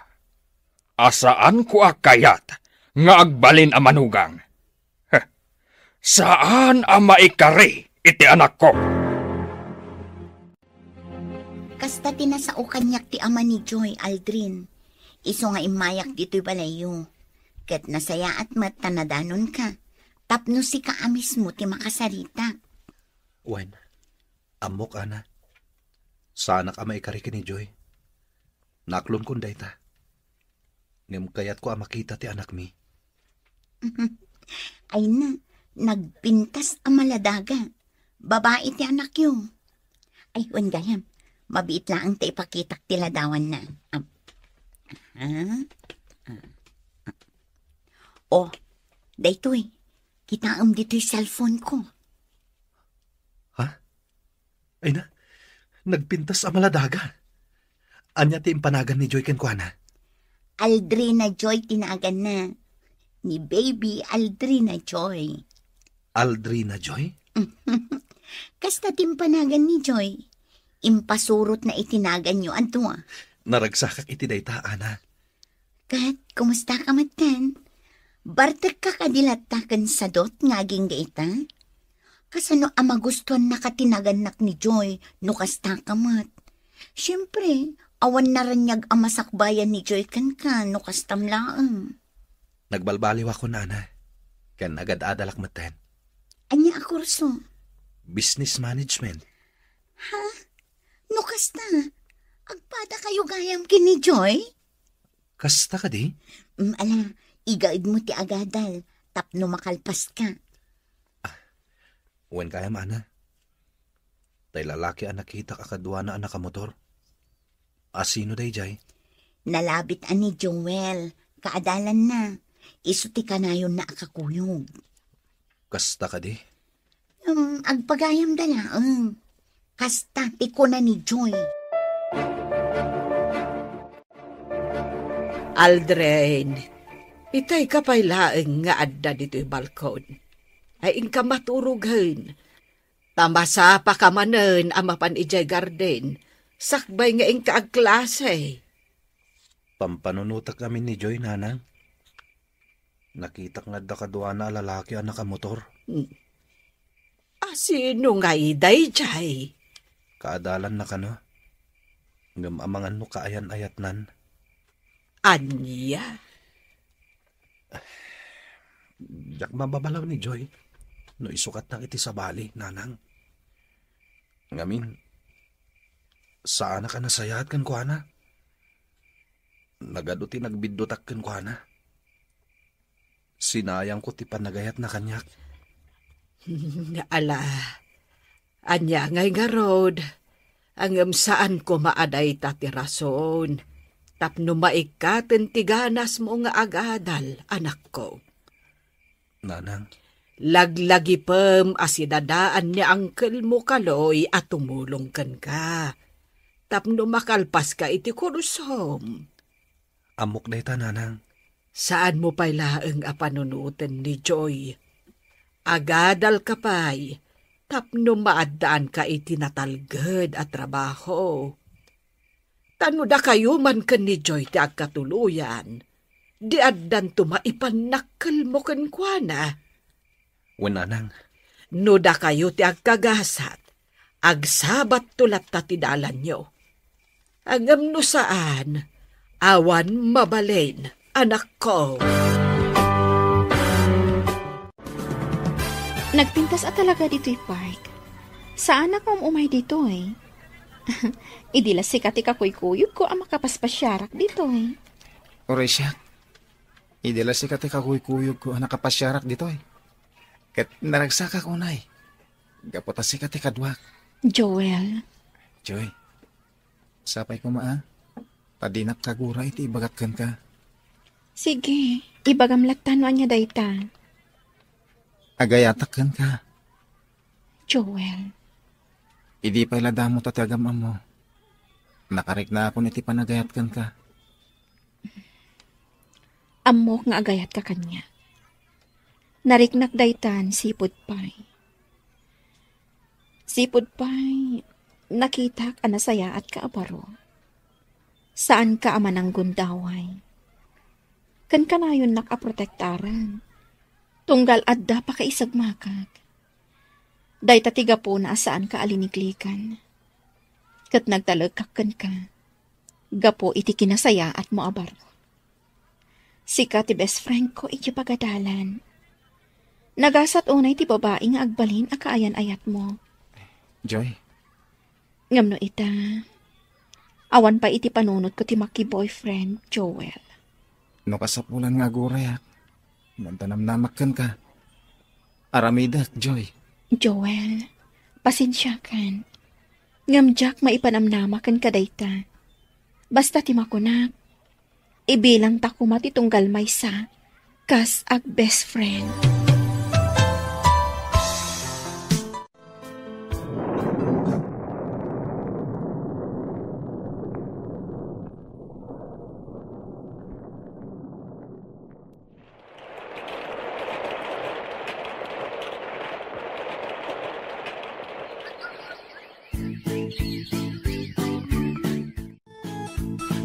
a saanko a kayat nga agbalin a manugang. Heh, saan a maikari iti anakko. Kasta ti nasao kaniak ti ama ni Joy, Aldrin. Isu nga immayak ditoy balayyo. Ket nasayaat met ta nadanonka, tapno sika a mismo ti makasarita. Wen, ammok, Ana. Saanak a maikari ken ni Joy. Naklonkon dayta. Ngem kayatko a makita ti anakmi. Ay na, nagpintas a maladaga. Babai ti anakyo. Ay, wen gayam, mabiit laeng ta ipakitak ti ladawanna. Am-, ah, ah, ah. Oh, daytoy. Kitaem ditoy cellphone ko. Ha? Ay na, nagpintas a maladaga. Ania ti impanagan ni Joy kenkuana? Aldrina Joy ti naganna. Ni Baby Aldrina Joy. Aldrina Joy? Kasta ti impanagan ni Joy. impasurotna iti naganyo a dua. Naragsakak iti dayta, Ana. Ket, kumustaka metten? Bartekka kadi latta ken sadot nga agingga ita? Kasano a magustuannaka ti nagannak ni Joy no kastaka met? Siempre, awan naraniag a masakbayan ni Joy kenka no kastam laeng. Nagbalbaliwakon, Ana, ken agad-adalak metten. Ania a kurso? Business management. Ha? No kasta, agpadakayo gayam ken ni Joy? Kasta kadi? Mm, ala, igaedmo ti agadal tapno makalpaska. Ah, wen kayam, Ana. Tay lalaki a nakitak a kaduana a nakamotor. A sino daydiay? Nalabit a ni Joel, kaadalanna. Isu ti kanayonna a kakuyog. Kasta kadi? Hmm, agpagayamda laeng. Kasta ti kuna ni Joy. Aldrin, itay ka pay laeng nga adda ditoy balkon. Ay, inka maturogen. Ta masapaka manen a mapan idiay garden, sakbay nga inka agklase. Pampanunotak amin ni Joy, Nanang. Nakitak nga adda kaduana a lalaki a nakamotor. Hmm. A sino ngay daydiay? Kaadalanna kano. Ngem amangan no kaayan-ayatnan. Ania? Diak mababalaw ni Joy no isukatnak iti sabali, Nanang. Ngamin, saanak a nasayaat kenkuana. Nagadu ti nagbiddutak kenkuana. Sinayangko ti panagayatna kaniak. Ala, ania ngay ngarud? Ngem saan koma a dayta ti rason tapno maikkaten ti ganasmo nga agadal, anakko. Nanang. Laglagipem a sidadaan ni angkelmo Kaloy a tumulong kenka tapno makalpaska iti kursom. Ammok dayta, Nanang. Saanmo pay laeng a panunoten ni Joy. Agadalka pay tapno maaddaanka iti natalged a trabaho. Ta no dakayo man ken ni Joy ti agkatuloyan, di addanto maipannakkelmo kenkuana. Wen, Nanang. No dakayo ti agkagasat, agsabatto latta ti dalanyo. Ngem no saan, awan mabalin, anakko. Nagpintas a talaga ditoy park. Saanak nga um-umay ditoy. Idi la sika ti kakuykuyogko a makapaspasiarak ditoy. Uray siak, idi la sika ti kakuykuyogko a nakapasiarak ditoy. Ket naragsakak unay, gapu ta sika ti kaduak. Joel. Joy, sapay koma a, ta dinak kagura iti ibagak kenka. Sige, ibagam latta no ania dayta. Agayatak kenka. Joel. Idi pay la damo ta ti agam-ammo, nakariknaakon iti panagayat kenka. Ammok nga agayatka kaniak. Nariknak daytan sipud pay. Sipud pay, nakitak a nasayaatka a baro. Saanka a mananggundaway. Ken kanayonnak a protektaran. Tunggal adda pakaisagmakak. Dayta ti gapuna a saanka a liniklikan. Ket nagtalekak kenka gapu iti kinasayaatmo a baro. Sika ti best friend ko iti pagadalan. Nagasat unay ti babai nga agbalin a kaayan-ayatmo. Joy. Ngem no ita, awan pay iti panunotko ti maki-boyfriend, Joel. No kasapulan nga agurayak, ngem ta namnamak kenka. Aramidek, Joy. Joel, pasensiakan. Ngem diak maipanamnama kenka dayta. Basta ti makunak, ibilangta koma ti tunggal maysa kas ag-best friend.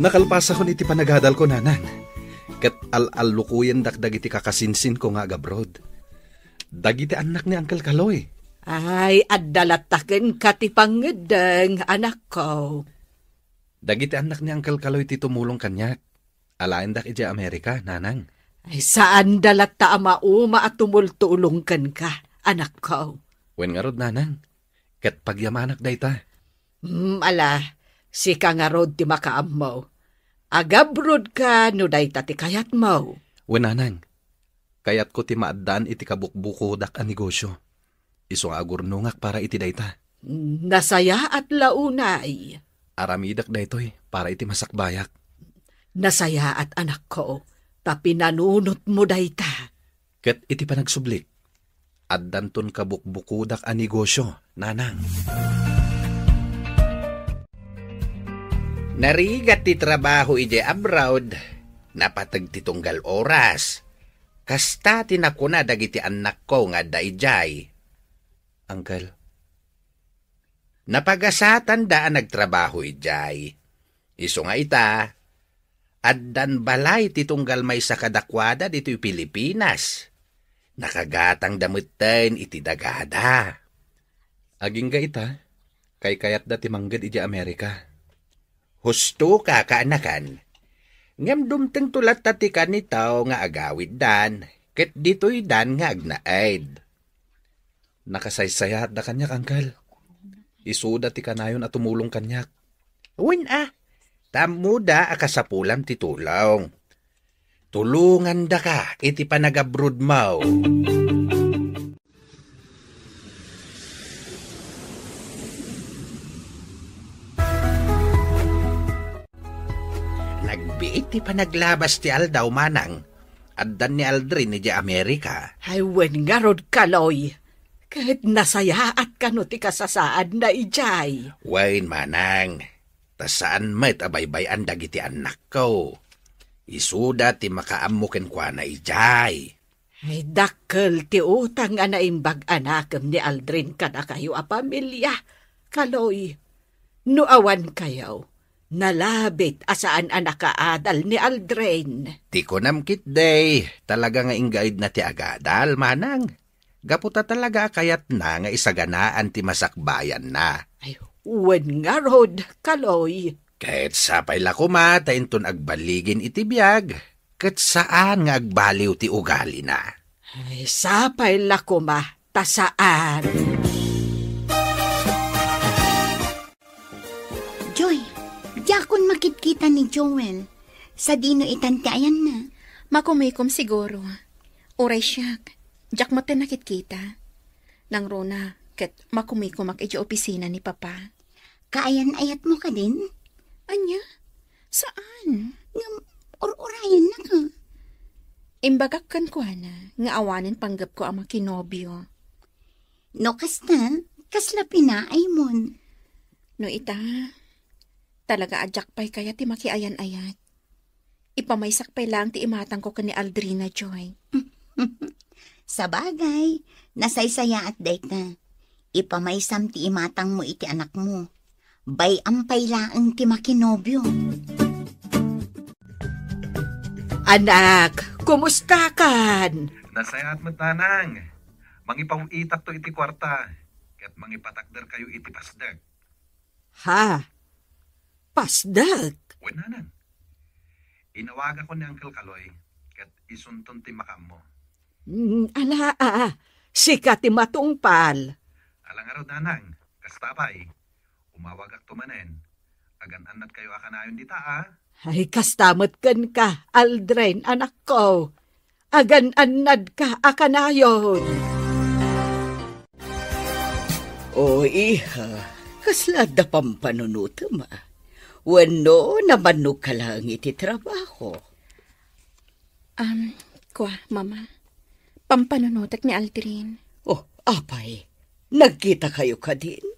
Nakalpasakon iti panagadalko, nanang. Ket al-allukoyendak dagiti kakasinsinko nga agabroad. Dagiti annak ni Uncle Kaloy. Ay, adda latta kenka ti pangngeddeng, anakko. Dagiti annak ni Uncle Kaloy ti tumulong kaniak. Alaendak idiay Amerika, nanang. Ay, saanda latta a mauma a tumultulong kenka, anakko. Wen ngarud, nanang. Ket pagyamanak dayta. Hmm, ala, sika ngarud ti makaammo. Agabrodka no dayta ti kayatmo. Wen, nanang. Kayatko ti maaddaan iti kabukbukodak a negosyo. Isu nga agurnongak para iti dayta. Nasayaat la unay. Aramidek daytoy para iti masakbayak. Nasayaat, anakko, ta pinanunotmo dayta. Ket iti panagsublik, addanton kabukbukodak a negosyo, nanang. Narigat ti trabaho idiay abroad, napateg ti tunggal oras. Kasta ti nakuna dagiti annakko nga adda idiay. Uncle. Napagasatanda a nagtrabaho idiay. Isu nga ita, addan balay ti tunggal maysa kadakuada ditoy Pilipinas. Nakagatangda metten iti dagada. Agingga ita, kaykayatda ti mangged idiay Amerika. Husto ka, kaanakan. Ngem dumtengto latta ti kanitaw nga agawiddan, ket ditoydan nga agnaed. Nakasaysayaatda kaniak, Uncle. Isuda ti kanayon a tumulong kaniak. Wen a, ta ammoda a kasapulam ti tulong. Tulongandaka iti panagabrodmo. Nagbiit ti panaglabas ti aldaw, manang. Addan ni Aldrin idiay Amerika. Ay, wen ngarud, Kaloy. Ket nasayaat kano ti kasasaadna idiay. Wen, manang. Ta saan met a baybay-an dagiti annakko. Isuda ti makaammo kenkuana idiay. Ay, dakkel ti utang a naimbag a nakem ni Aldrin kadakayo a pamilia, Kaloy. No awan kayo, nalabit a saan a nakaadal ni Aldrin. Ti kunam ketdi, talaga nga inggaidna ti agadal, manang. Gapu ta talaga a kayatna nga isaganaan ti masakbayanna. Ay, wen ngarud, Kaloy. Ket sapay la koma ta inton agballigin iti biag, ket saan nga agbaliw ti ugalina. Ay, sapay la koma ta saan. Joy, diakon makitkita ni Joel. Sadino itan ti ayanna? Makumikom siguro. Uray siak, diak met nakitkita. Nangruna, ket makumikomak idiay opisina ni Papa. Kaayan-ayatmo kadin? Ania? Saan? Ngem, ur-urayennaka. Imbagak kenkuana nga awanen panggepko a makinobio. No kasta, kasla pinaaymon? No ita, talaga a diak pay kayat ti makiayan-ayat. Ipamaysak pay laeng ti imatangko ken ni Aldrina, Joy. Sabagay, nasaysayaat dayta. Ipamaysam ti imatangmo iti anakmo. Bay-am pay laeng ti makinobio. Anak, kumustakan? Nasayaat met, nanang. Mangipaw-itakto iti kuarta, ket mangipatakderkayo iti pasdek. Ha? Pasdek? Wen, nanang. Inawagakon ni Uncle Kaloy, ket isunton ti makaammo. Mm, ala, a, sika ti matungpal. Ala ngarud, nanang, kasta pay. Umawagakto manen. Agan-annadkayo a kanayon dita, a? Ay, kasta met kenka, Aldrin, anakko. Agan-annadka a kanayon. O, iha, kasla adda pampanunotem, a? Wenno nabannog ka laeng iti trabaho? Am, kua, Mama. Pampanunotek ni Aldrin. Oh, apay, nagkita kayo kadin?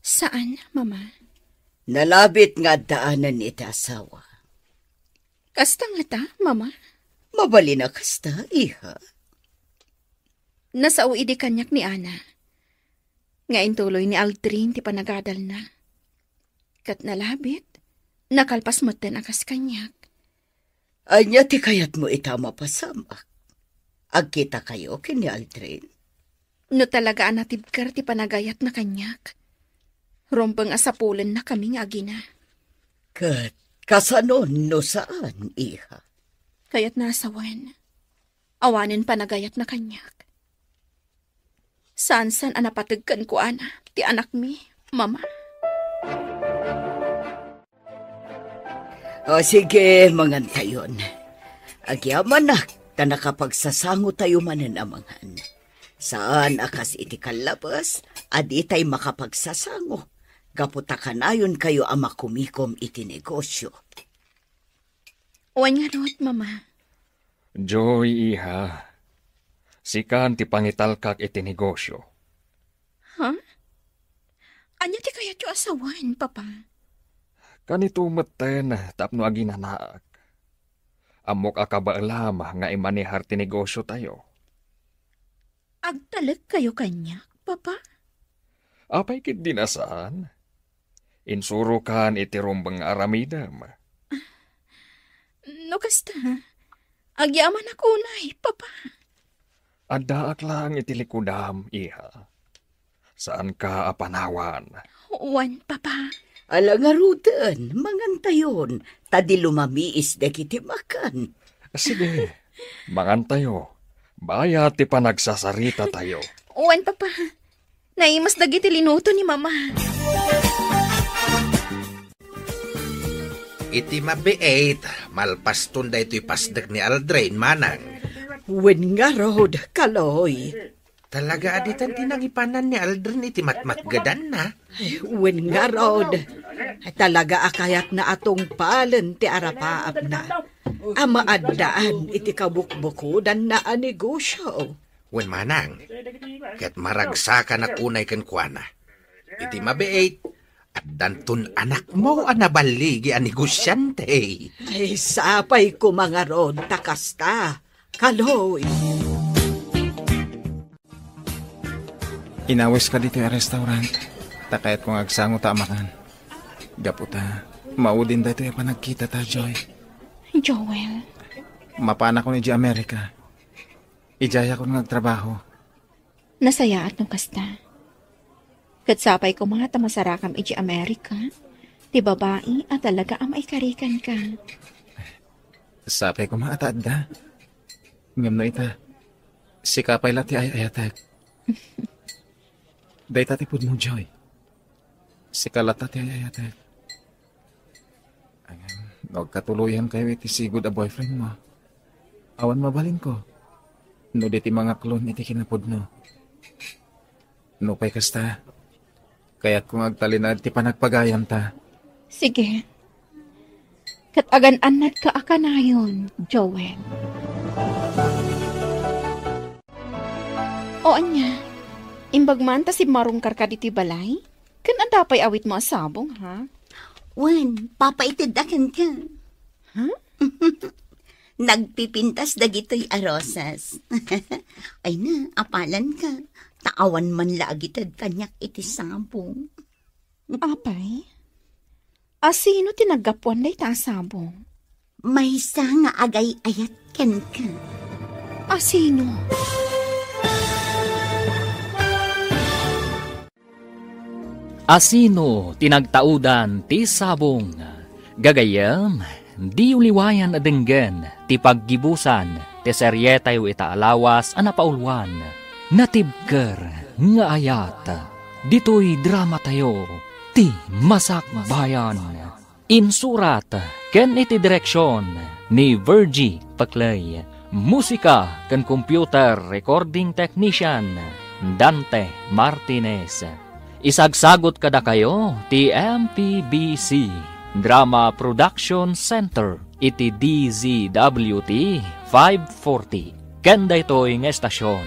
Saan, Mama. Nalabit nga addaanan iti asawa. Kasta ngata, Mama? Mabalin a kasta, iha. Nasao idi kaniak ni Ana nga intuloy ni Aldrin ti panagadalna. Ket nalabit, Nakalpas metten a kas kaniak. Ania ti kayatmo ita a mapasamak? Agkitakayo ken ni Aldrin? No talaga a natibker ti panagayatna kaniak, rumbeng a sapulennakami nga agina. Ket kasanon no saan, iha? Kayatna a sawen, awanen panagayatna kaniak. Saansan a napateg kenkuana ti anakmi, Mama. O sige, mangantayon. Agyamanak ta nakapagsasangotayo manen a mangan. Saan a kas iti kallabes a ditay makapagsasango gapu ta kanayonkayo a makumikom iti negosio. Wen ngarud, Mama. Joy, iha. Sikan ti pangitalkak iti negosio. Ha? Ania ti kayatyo a sawen, Papa? Kanito metten tapno aginanaak. Ammok a kabaelam nga imanehar ti negosiotayo. Agtalekkayo kaniak, Papa? Apay ketdi a saan? Insurokan iti rumbeng nga aramidem. No kasta, agyamanak unay, Papa. Addaak laeng iti likudam, iha. Saanka a panawan. Wen, Papa. Ala ngaruden, mangantayon, ta di lumamiis dagiti makan. Sige, mangantayo. Bayat ti panagsasaritatayo. Wen, Papa. Naimas dagiti linuto ni Mama. Iti mabiit, malpaston daytoy pasdek ni Aldrin, manang. Wen ngarud, Kaloy. Talaga a ditan ti nangipanan ni Aldrin iti matmatgedanna? Ay, wen ngarud. Talaga a kayatna a tungpalen ti arapaapna a maaddaan iti kabukbukodanna a negosio. Wen manang, ket maragsakanak unay kenkuana. Iti mabiit, addanton anakmo a naballigi a negosiante. Ay, sapay koma ngarud ta kasta, Kaloy. Inawiska ditoy a restaurant, ta kayatko nga agsango ta a makan. Gapu ta, maudin daytoy a panagkitata, Joy. Joel. Mapanakon idiay Amerika. Idiayakon nga agtrabaho. Nasayaat no kasta. Ket sapay koma ta masarakam idiay Amerika, ti babai a talaga a maikarikanka. Sapay koma ta adda. Ngem no ita, sika pay la ti ay-ayatek. Dayta ti pudno, Joy. Sika latta ti ay-ayatek. Ayan, no agkatuloyankayo iti sigud a boyfriend mo, awan mabalinko no di ti mangaklon iti kinapudno. Nupay kasta, kayatko nga agtalinaed ti panagpagayamta. Sige. Ket agan-annadka a kanayon, Joel. O ania, imbag man ta simmarungkarka ditoy balay? Ken adda pay awitmo a sabong, ha? Wen, papaitedda kenka. Ha? Nagpipintas dagitoy a rosas. Ay na, apalanka. Ta awan man la agited kaniak iti sabong. Apay? Asino ti naggapuan dayta a sabong? Maysa nga agay-ayat kenka. Asino? Asino ti nagtaudan ti sabong? Gagayyem, diyo liwayan a denggen ti paggibusan ti serietayo ita a lawas a napauluan, Natibker nga Ayat. Ditoy dramatayo, Ti Masakbayan. Insurat ken iti direksion ni Virgie Paclay. Musika ken computer recording technician, Dante Martinez. Isagsagut kadakayo ti M P B C Drama Production Center iti D Z W T five forty. Ken daytoy nga estasion,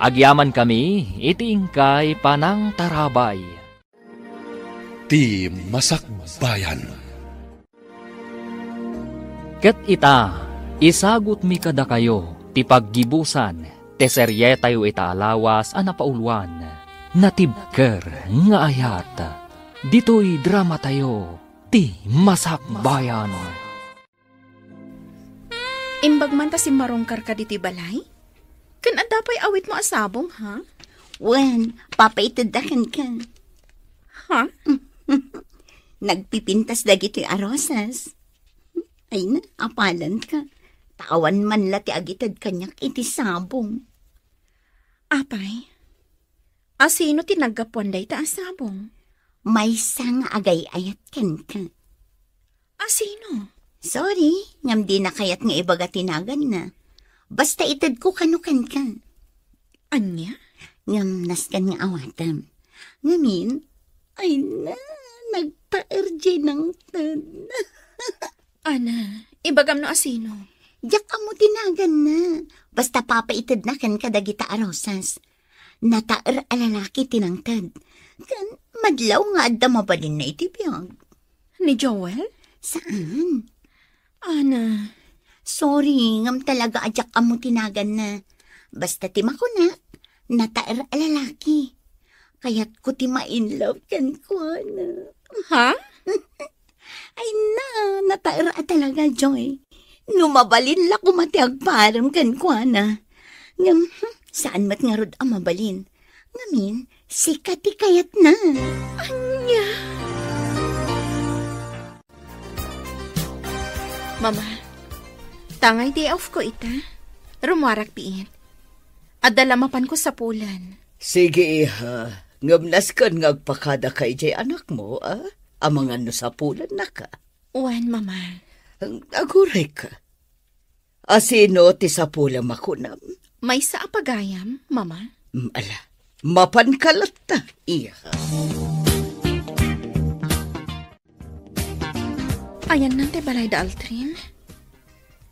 agyamankami iti inkay panangtarabay. Ti Masakbayan. Ket ita, isagutmi kadakayo ti paggibusan ti serietayo ita a lawas a napauluan, Natibker nga Ayat. Ditoy dramatayo, Ti Masakbayan. Imbag man ta simmarungkarka ditoy balay? Ken adda pay awitmo a sabong, ha? Wen, papaitedda kenka. Ha? Nagpipintas dagitoy a rosas. Ay na, apalanka. Tawan man la ti agited kaniak iti sabong. Apay, asino ti naggapuan dayta a sabong? Maysa nga agay-ayat kenka. Asino? Sorry, ngem dina kayat nga ibaga ti naganna. Basta itedko kano kenka. Ania? Ngem nasken nga awatem. Ngamin, ay na, nagtaer diay nangted. Ana, ibagam no asino? Diak ammo ti naganna. Basta papaitedna kenka dagita a rosas. Nataer a lalaki ti nangted. Ken madlaw nga adda mabalinna iti biag. Ni Joel? Saan? Ana. Sorry, ngem talaga a diak ammo ti naganna. Basta ti makunak, nataer a lalaki. Kayatko ti ma-in love kenkuana. Ha? Ay na, nataer a talaga, Joy. No mabalin la koma ti agparem kenkuana. Ngem, hmm, saan met ngarud a mabalin. Ngamin, sika ti kayatna. Ania? Mama, tangay day off ko ita. Rumuarak biit. Adda la mapanko sapulen. Sige, iha. Ngem nasken nga agpakadaka idiay anakmo, a? Amangan no sapulennaka. Wen, Mama. Aguray ka. Asino ti sapulem a kunam? Maysa a pagayam, Mama. Mm, ala, mapanka latta, iha. Ayanna ti balay da Aldrin?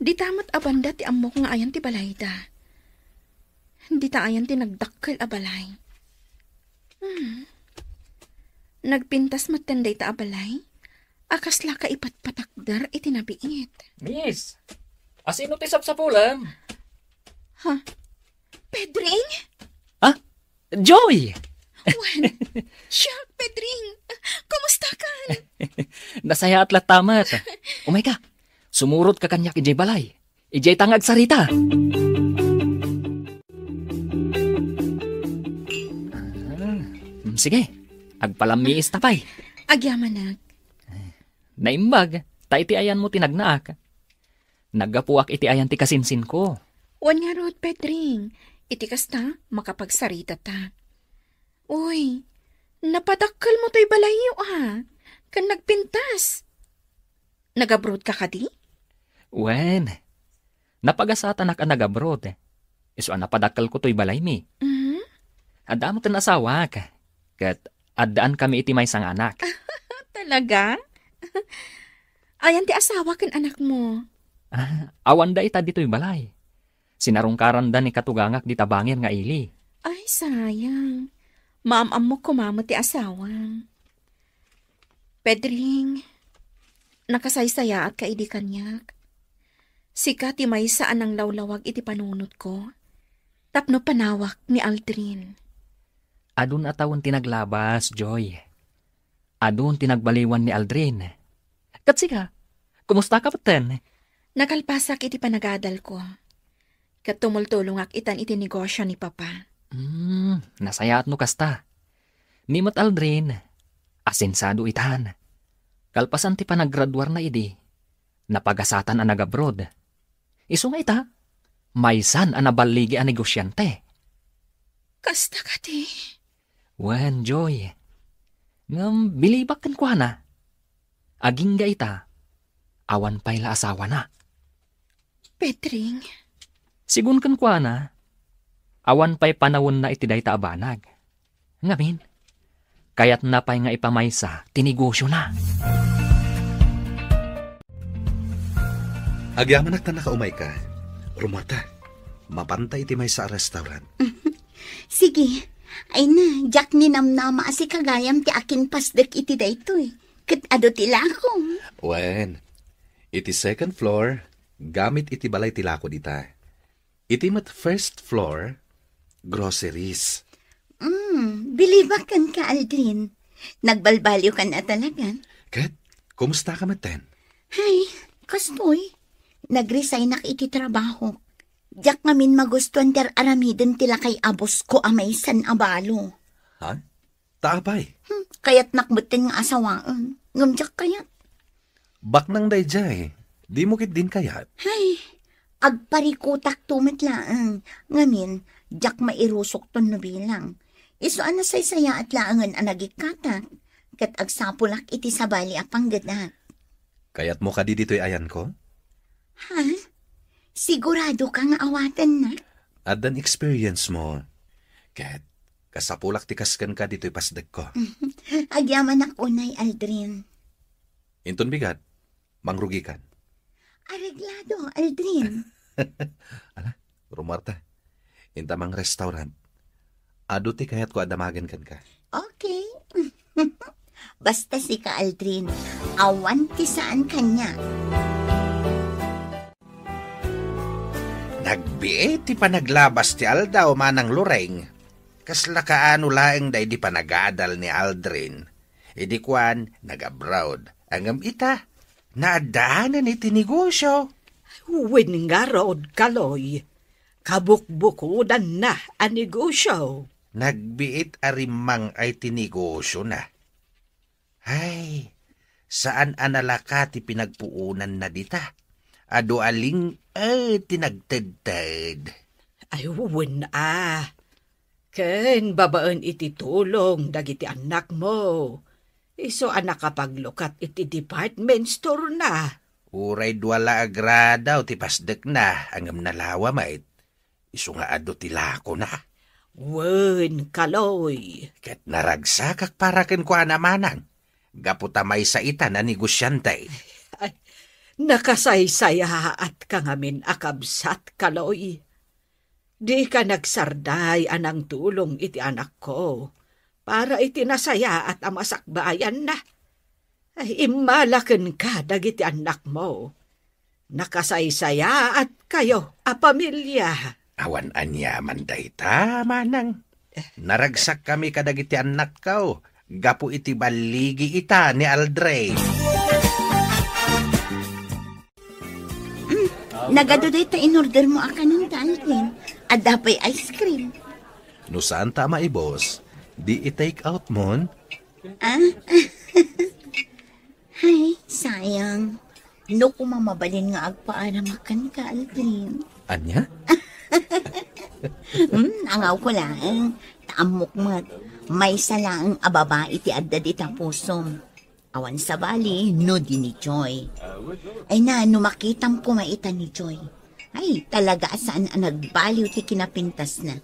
Dita met a banda ti ammok nga ayan ti balayda. Dita ayan ti nagdakkel a balay. Hmm. Nagpintas metten dayta a balay a kasla kaipatpatakder iti nabiit. Miss, asino ti sapsapulem? Ha? Pedring? Ha? Joy! Wen, siak, Pedring. Kumusta kan? Nasayaat latta met. Umayka, sumurot ka kaniak idiay balay. Idiay ta nga agsarita. Ah, mm, sige, agpalammiis ta pay. Agyamanak. Naimbag, ta iti ayanmo ti nagnaak. Naggapuak iti ayan ti kasinsinko. Wen ngarud, Pedring, iti kasta, makapagsaritata. Uy, napadakkelmo toy balayyo, a? Ken nagpintas. Nagabroad ka kadi? Wen, napagasatanak a nagabroad. Isu a napadakkelko toy balaymi. Mhm. Adda metten asawak, ket addaan kami iti maysa nga anak. Talaga? Ayan ti asawa ken anakmo? Ah, awanda ita ditoy balay. Sinarungkaranda ni katugangak dita bangir nga ili. Ay, sayang. Maam-ammok koma met ti asawam. Pedring, nakasaysayaatka idi kaniak. Sika ti maysa a nanglawlawag iti panunotko tapno panawak ni Aldrin. Adun a tawen ti naglabas, Joy. Adun ti nagbaliwan ni Aldrin. Ket sika, kumusta ka metten? Nakalpasak iti panagadalko. Ket tumultulongak itan iti negosio ni Papa. Hmm, nasayaat no kasta. Ni met Aldrin, asensado itan. Kalpasan ti panagraduarna idi, napagasatan a nagabroad. Isu nga ita, maysan a naballigi a negosiante. Kasta kadi? Wen, Joy. Ngem bilibak kenkuana. Agingga ita, awan pay la asawana. Pedring. Sigun kenkuana, awan pay panawenna iti dayta a banag. Ngamin, kayatna pay nga ipamaysa ti negosiona. Agyamanak ta nakaumayka. Rumuarta. Mapanta iti maysa a restaurant. Sige. Ay na, diak ninamnama a sika gayam ti akinpasdek iti daytoy. Ket adu ti lakom. Wen, iti second floor, gamit iti balay ti lako dita. Iti met first floor, groceries. Mm, bilibak kenka, Aldrin. Nagbalbaliw kan a talagan. Ket, Kumusta ka metten? Ay, kastoy. Nagresignak iti trabaho. Diak ngamin magustuan ti ar-aramiden ti lakay a boss ko a maysan a balo. Ha? Ta apay? Hmm, kayatnak metten nga asawaen. Ngem diak kayat. Baknang daydiay. Dimo ketdin kayat? Ay, agparikutak to met laeng. Ngamin, diak mairusok ton no bilang. Isu a nasaysayaat laengen a nagikkatak, ket agsapulak iti sabali a panggedak. Kayatmo kadi ditoy ayanko? Ha? Sigurado ka nga awatenna? Addan experience mo. Ket kasapulak ti kas kenka ditoy pasdekko. Agyamanak unay, Aldrin. Inton bigat, mangrugikan. Areglado, Aldrin. Ala, rumuarta. Inta mang restaurant. Adu ti kayatko a damagen kenka. Okay. Basta sika, Aldrin, awan ti saan kaniak. Nagbiit ti panaglabas ti aldaw, Manang Loreng. Kasla kaano laeng daydi panagadal ni Aldrin. Idi kuan, nag-abroad. Ngem ita, naaddaanen iti negosyo. Wen ngarud, Kaloy, kabukbukodanna a negosyo. Nagbiit a rimmang-ay ti negosyona. Ay, saan a nalaka ti pinagpuonanna dita. Adu a ling-, eh, ti nagtedted. Ay, wen a. Ken babaen iti tulong dagiti annakmo, isu a nakapaglukat iti department store-na. Uray dua la a gradaw ti pasdekna, ngem nalawa met, isu nga adu ti lakona. Wen, Kaloy. Ket naragsakak para kenkuana, Manang, gapu ta maysa ita a negosiante. Ay, nakasaysayaatka ngamin a kabsat, Kaloy. Dika nagsarday a nangtulong iti anakko para iti nasayaat a masakbayanna. Ay, immala kenka dagiti annakmo. Nakasaysayaatkayo a pamilia. Awan aniaman dayta, Manang. Naragsakkami kadagiti annakko gapu iti balligi ita ni Aldrin. Mm, nagadu dayta in-order mo a kanenta, Aldrin. Adda pay ice cream. No saan ta a maibus, di i-take out mon? Ah? Ay, sayang. No koma mabalin nga agpaaram kenka, Aldrin. Ania? Hmm, angawko laeng. Ta ammok met, maysa laeng a babai ti adda dita pusom. Awan sabali, no di ni Joy. Ay na, no makitam koma ita ni Joy. Ay, talaga a saan a nagbaliw ti kinapintasna.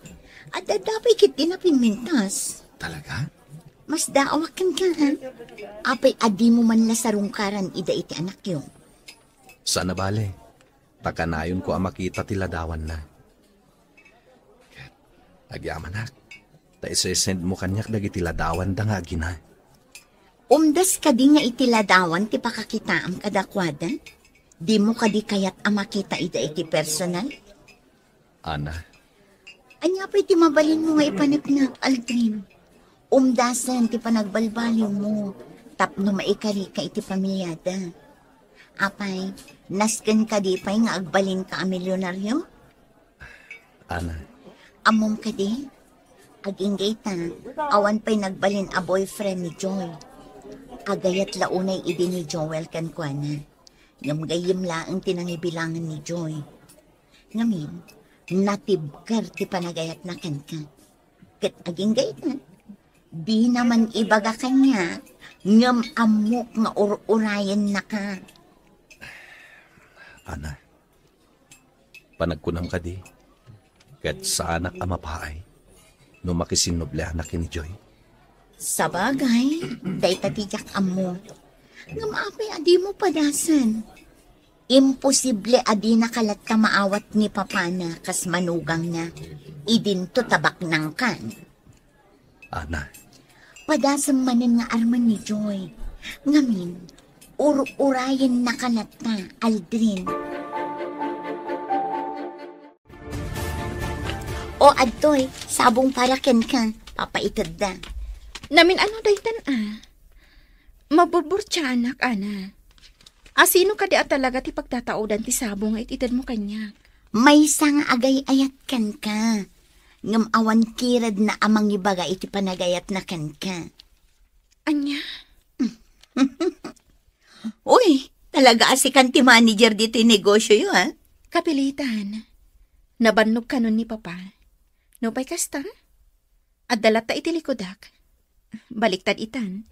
Adda pay ketdi napimmintas. Talaga? Masdaawak kenka, ha? Apay a dimo man la sarungkaran ida iti anakyo? Saan a bale. Ta kanayonko a makita ti ladawanna. Ket agyamanak, ta ise-send mo kaniak dagiti ladawanda nga agina. Umdas kadi nga iti ladawan ti pakakitaam kadakuada? Dimo kadi kayat a makita ida iti personal? Ana. Ania pay ti mabalinmo nga ipaneknek, Aldrin? Umdasen ti panagbalbaliwmo tapno maikarika iti pamiliada. Apay, nasken kadi pay nga agbalinka a milyonaryo? Ana. Ammom kadi? Agingga ita, awan pay nagbalin a boyfriend ni Joy. Agayat la unay idi ni Joel kenkuana. Ngem gayyem laeng ti nangibilangen ni Joy. Ngamin, natibker ti panagayatna kenka. Ket agingga ita, dina man ibaga kaniak, ngem ammok nga ur-urayennaka. Ana, panagkunam kadi, ket saanak a mapaay no makisinnublianak ken ni Joy? Sabagay, dayta ti diak ammo. Ngem apay a dimo padasen? Imposible a dinaka latta maawat ni papana kas manugangna. Idinto ta baknangkan. Ana. Padasem manen nga armen ni Joy. Ngamin, ur-urayennaka latta, Aldrin. O, adtoy, sabong para kenka, papaitedda. Namin ano daytan a? Maburburtiaanak, Ana. Asino kadi a talaga ti pagtataudan ti sabong nga it-itedmo kaniak? Maysa nga agay-ayat kenka. Ngem awan kiredna a mangibaga iti panagayatna kenka. Ania? Uy, talaga a sikan ti manager ditoy negosyo yo, ha? Kapilitan. Nabannog kanon ni Papa. Nupay kasta, adda latta iti likudak. Baliktad itan.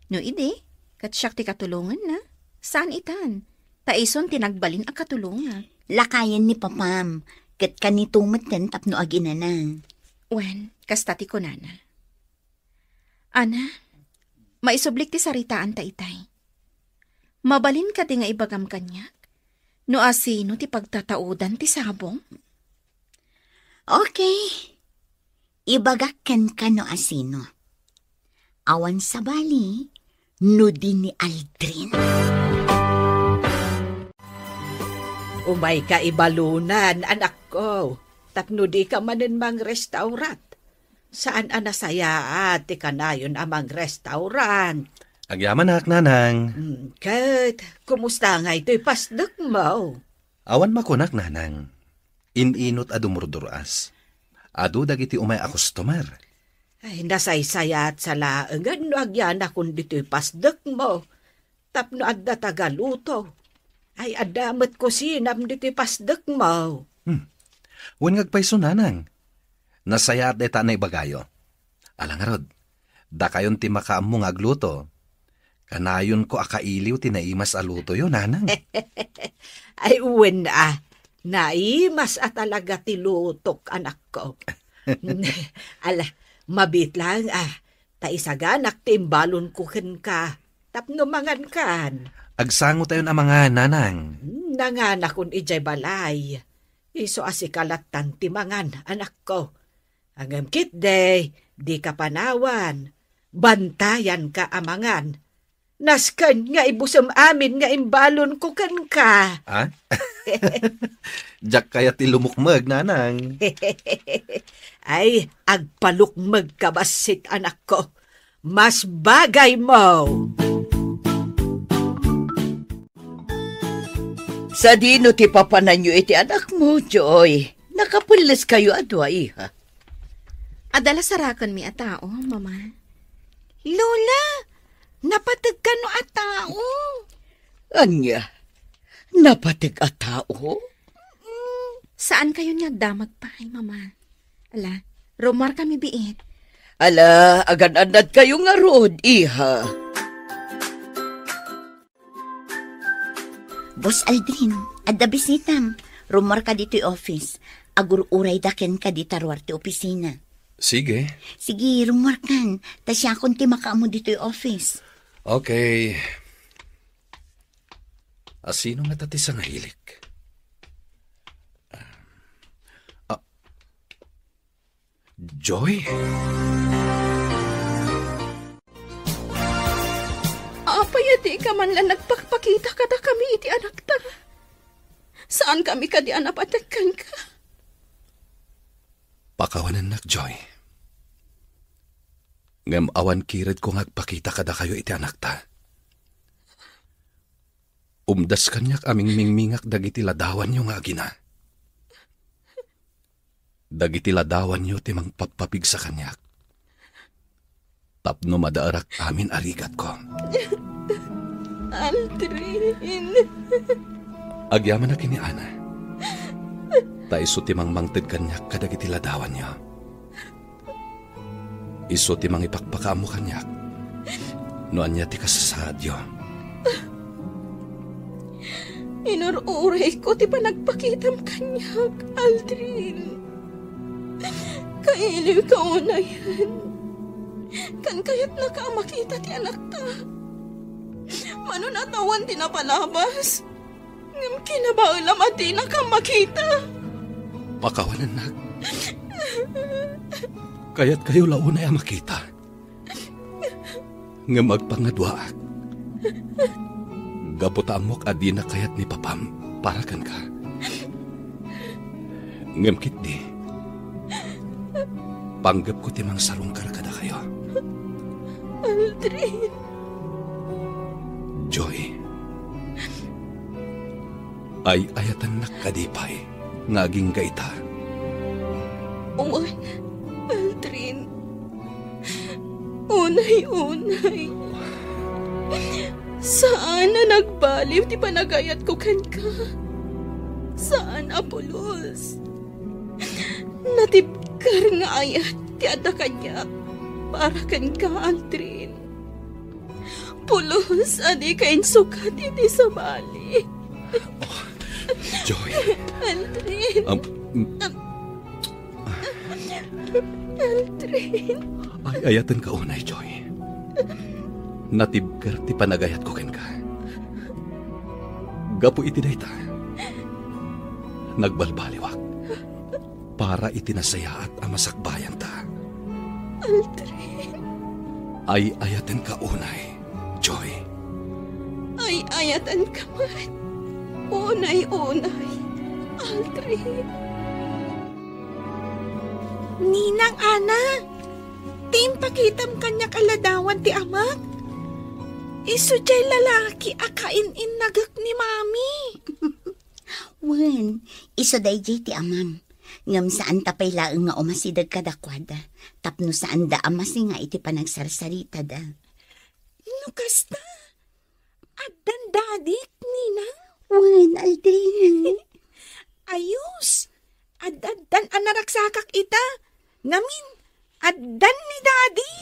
No idi, ket siak ti katulonganna. Saan itan. Ta isun ti nagbalin a katulongak. Lakayen ni Papam, ket kanito metten tapno aginana. Wen, kasta ti kunana. Ana, maisublik ti saritaanta itay. Mabalin kadi nga ibagam kaniak no asino ti pagtataudan ti sabong? Okay. Ibagak kenka no asino. Awan sabali, no di ni Aldrin. Umayka ibalunan, anakko, tapno dika manen mangrestaurat. Saan a nasayaat ti kanayon a mangrestaurant. Agyamanak, Nanang. Hmm, ket, kumusta ngay toy pasdekmo? Awan makunak, Nanang. In-inot a dumurdur-as. Adu dagiti umay a customer. Ay, nasaysayaat sa laengen no agyanakon ditoy pasdekmo. Tapno adda tagaluto. Ay, adda met kusinam ditoy pasdekmo. Hmm. Wen nga agpayso, Nanang. Nasayaat dayta a naibagayo. Ala ngarud, dakayon ti makaammo nga agluto. Kanayonko a kailiw ti naimas a lutoyo, Nanang. Ay, wen a, naimas a talaga ti lutok, anakko. Ala, mabiit laeng a, ta isaganak ti imbalonko kenka, tapno mangankan. Agsangotayon a mangan, Nanang. Hmm, nanganakon idiay balay. Isu a sika lattan ti mangan, anakko. Ngem ketdi, dika panawan. Bantayanka a mangan. Nasken nga ibusem amin nga imbalonko kenka. Ah? Diak kayat ti lumukmeg, Nanang. Ay, agpalukmegka bassit, anakko. Mas bagaymo. Sadino ti papananyo iti anakmo, Joy? Nakapelleskayo a dua, iha. Adda la sarakenmi a tao, Mama. Lola, napateg kano a tao? Ania? Napateg a tao? Mm, saankayon nga agdamag pay, Mama. Ala, rummuarkami biit. Ala, agan-annadkayo ngarud, iha. Boss Aldrin, adda bisitam. Rummuarka ditoy office. Agur-urayda kenka dita ruar ti opisina. Sige. Sige, rummuarkan. Ta siakon ti makaammo ditoy office. Okay. Asino ngata ti sangahilik? Ah, Joy? Apay a dika man la nagpakpakita kadakami iti anakta? Saankami kadi a napateg kenka? Pakawanennak, Joy. Ngem awan kiredko nga agpakita kadakayo iti anakta. Umdas kaniak a mingmingmingak dagiti ladawanyo nga agina. Dagiti ladawanyo ti mangpappapigsa kaniak tapno madaerak amin a rigatko. Aldrin. Agyamanak ken ni Ana. Ta isu ti mangmangted kaniak kadagiti ladawanyo. Isu ti mangipakpakaammo kaniak no ania ti kasasaadyo. Inur-urayko ti panagpakitam kaniak, Aldrin. Kailiwka unayen. Ken kayatnaka a makita ti anakta. Mano a tawan ti napalabas. Ngem kinabaelam a dinaka makita. Pakawanennak. Kayatkayo la unay a makita. Ngem agpangaduaak. Gapu ta ammok a dina kayat ni Papam para kenka. Ngem ketdi, panggepko ti mangsarungkar kadakayo. Aldrin. Joy, ay-ayatennak kadi pay nga agingga ita? Wen, Aldrin. Unay-unay. Saan a nagbaliw ti panagayatko kenka. Saan a pulos. Natibker nga ayat ti adda kaniak para kenka, Aldrin. Pulos a dika insukat iti sabali. Joy. Aldrin. Am-, Aldrin. Ay-ayatenka unay, Joy. Natibker ti panagayatko kenka. Gapu iti dayta, nagbalbaliwak para iti nasayaat a masakbayanta. Aldrin. Ay-ayatenka unay, Joy. Ay-ayatenka met. Unay-unay, Aldrin. Ninang Ana, ti impakitam kaniak a ladawan ti amak, isu jay lalaki a kain-innagek ni Mami. Wen, isu daydiay ti amam. Ngem saanta pay laeng nga umasideg kadakuada, tapno saanda a masinga iti panagsarsaritada. No kasta, addan dadik, Nina? Wen, Aldrin. Ayos. Ad-addan a naraksakak ita. Ngamin, addan ni Daddy.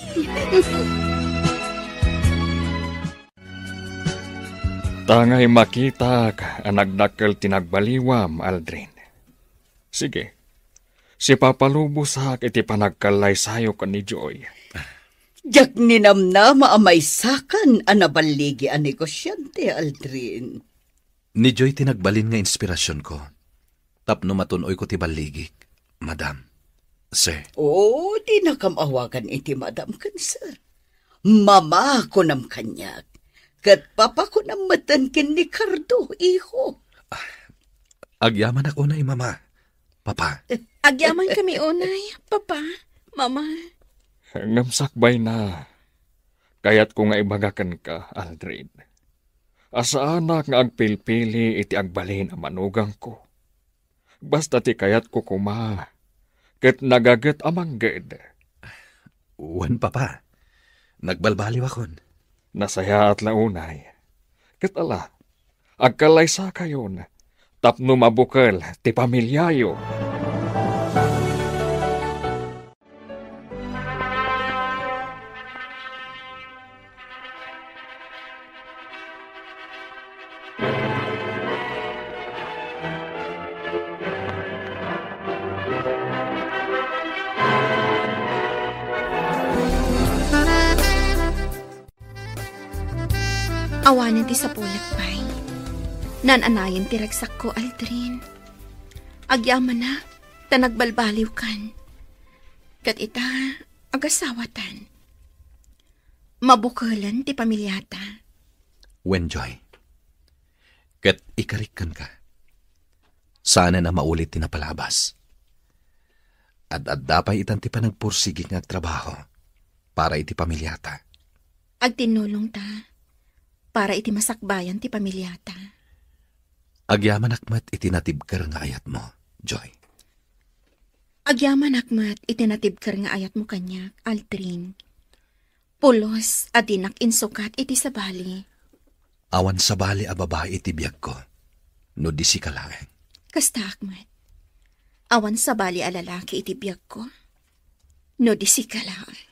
Tangay makitak a nagdakkel ti nagbaliwam, Aldrin. Sige, sipapalubosak iti panagkallaysayok ken ni Joy. Diak ninamnama a maysakan a naballigi a negosiante, Aldrin. Ni Joy ti nagbalin nga inspirasionko tapno matun-oyko ti balligik, Madam, Sir. Oo, dinakam awagan iti Madam ken Sir. Mama, kunam kaniak. Ket Papa, kunam metten ken ni Cardo, iho. Ah, agyamanak unay, Mama, Papa. Agyamankami unay, Papa, Mama. Ngem sakbayna, kayatko nga ibaga kenka, Aldrin, a saanak nga agpilpili iti agbalin a manugangko. Basta ti kayatko koma, ket nagaget a mangged. Wen, Papa. Nagbalbaliwakon. Nasayaat la unay. Ket ala, agkallaysakayon tapno mabukel ti pamiliayo. Awanen ti sapulek pay. Naan-anayen ti ragsakko, Aldrin. Agyamanak ta nagbalbaliwkan. Ket ita, agasawatan. Mabukelen ti pamiliata. Wen, Joy. Ket ikarik kenka. Saanen a maulit ti napalabas. Ad-adda pay itan ti panagpursigik nga agtrabaho para iti pamiliata. Agtinnulongta para iti masakbayan ti pamiliata. Agyamanak met iti natibker nga ayatmo, Joy. Agyamanak met iti natibker nga ayatmo kaniak, Aldrin. Pulos a dinak insukat iti sabali. Awan sabali a babai iti biagko, no di sika laeng. Kastaak met. Awan sabali a lalaki iti biagko, no di sika laeng.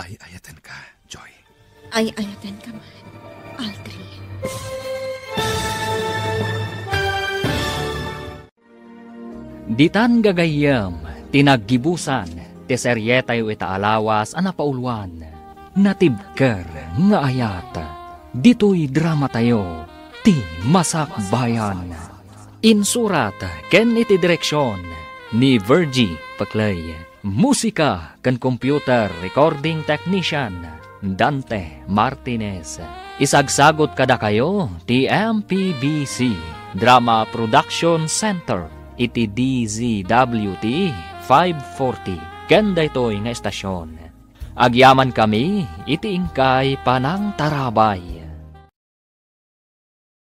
Ay-ayatenka, Joy. Ay-ayatenka met, Aldrin. Ditan gagayyem ti naggibusan ti serietayo ita a lawas a napauluan, Natibker nga Ayat. Ditoy dramatayo ti Masakbayan. Insurat ken iti direksion ni Virgie Peclay. Musika ken computer recording technician, Dante Martinez. Isagsagut kadakayo ti M P B C Drama Production Center iti D Z W T five forty ken daytoy nga estasion. Agyamankami iti inkay panangtarabay.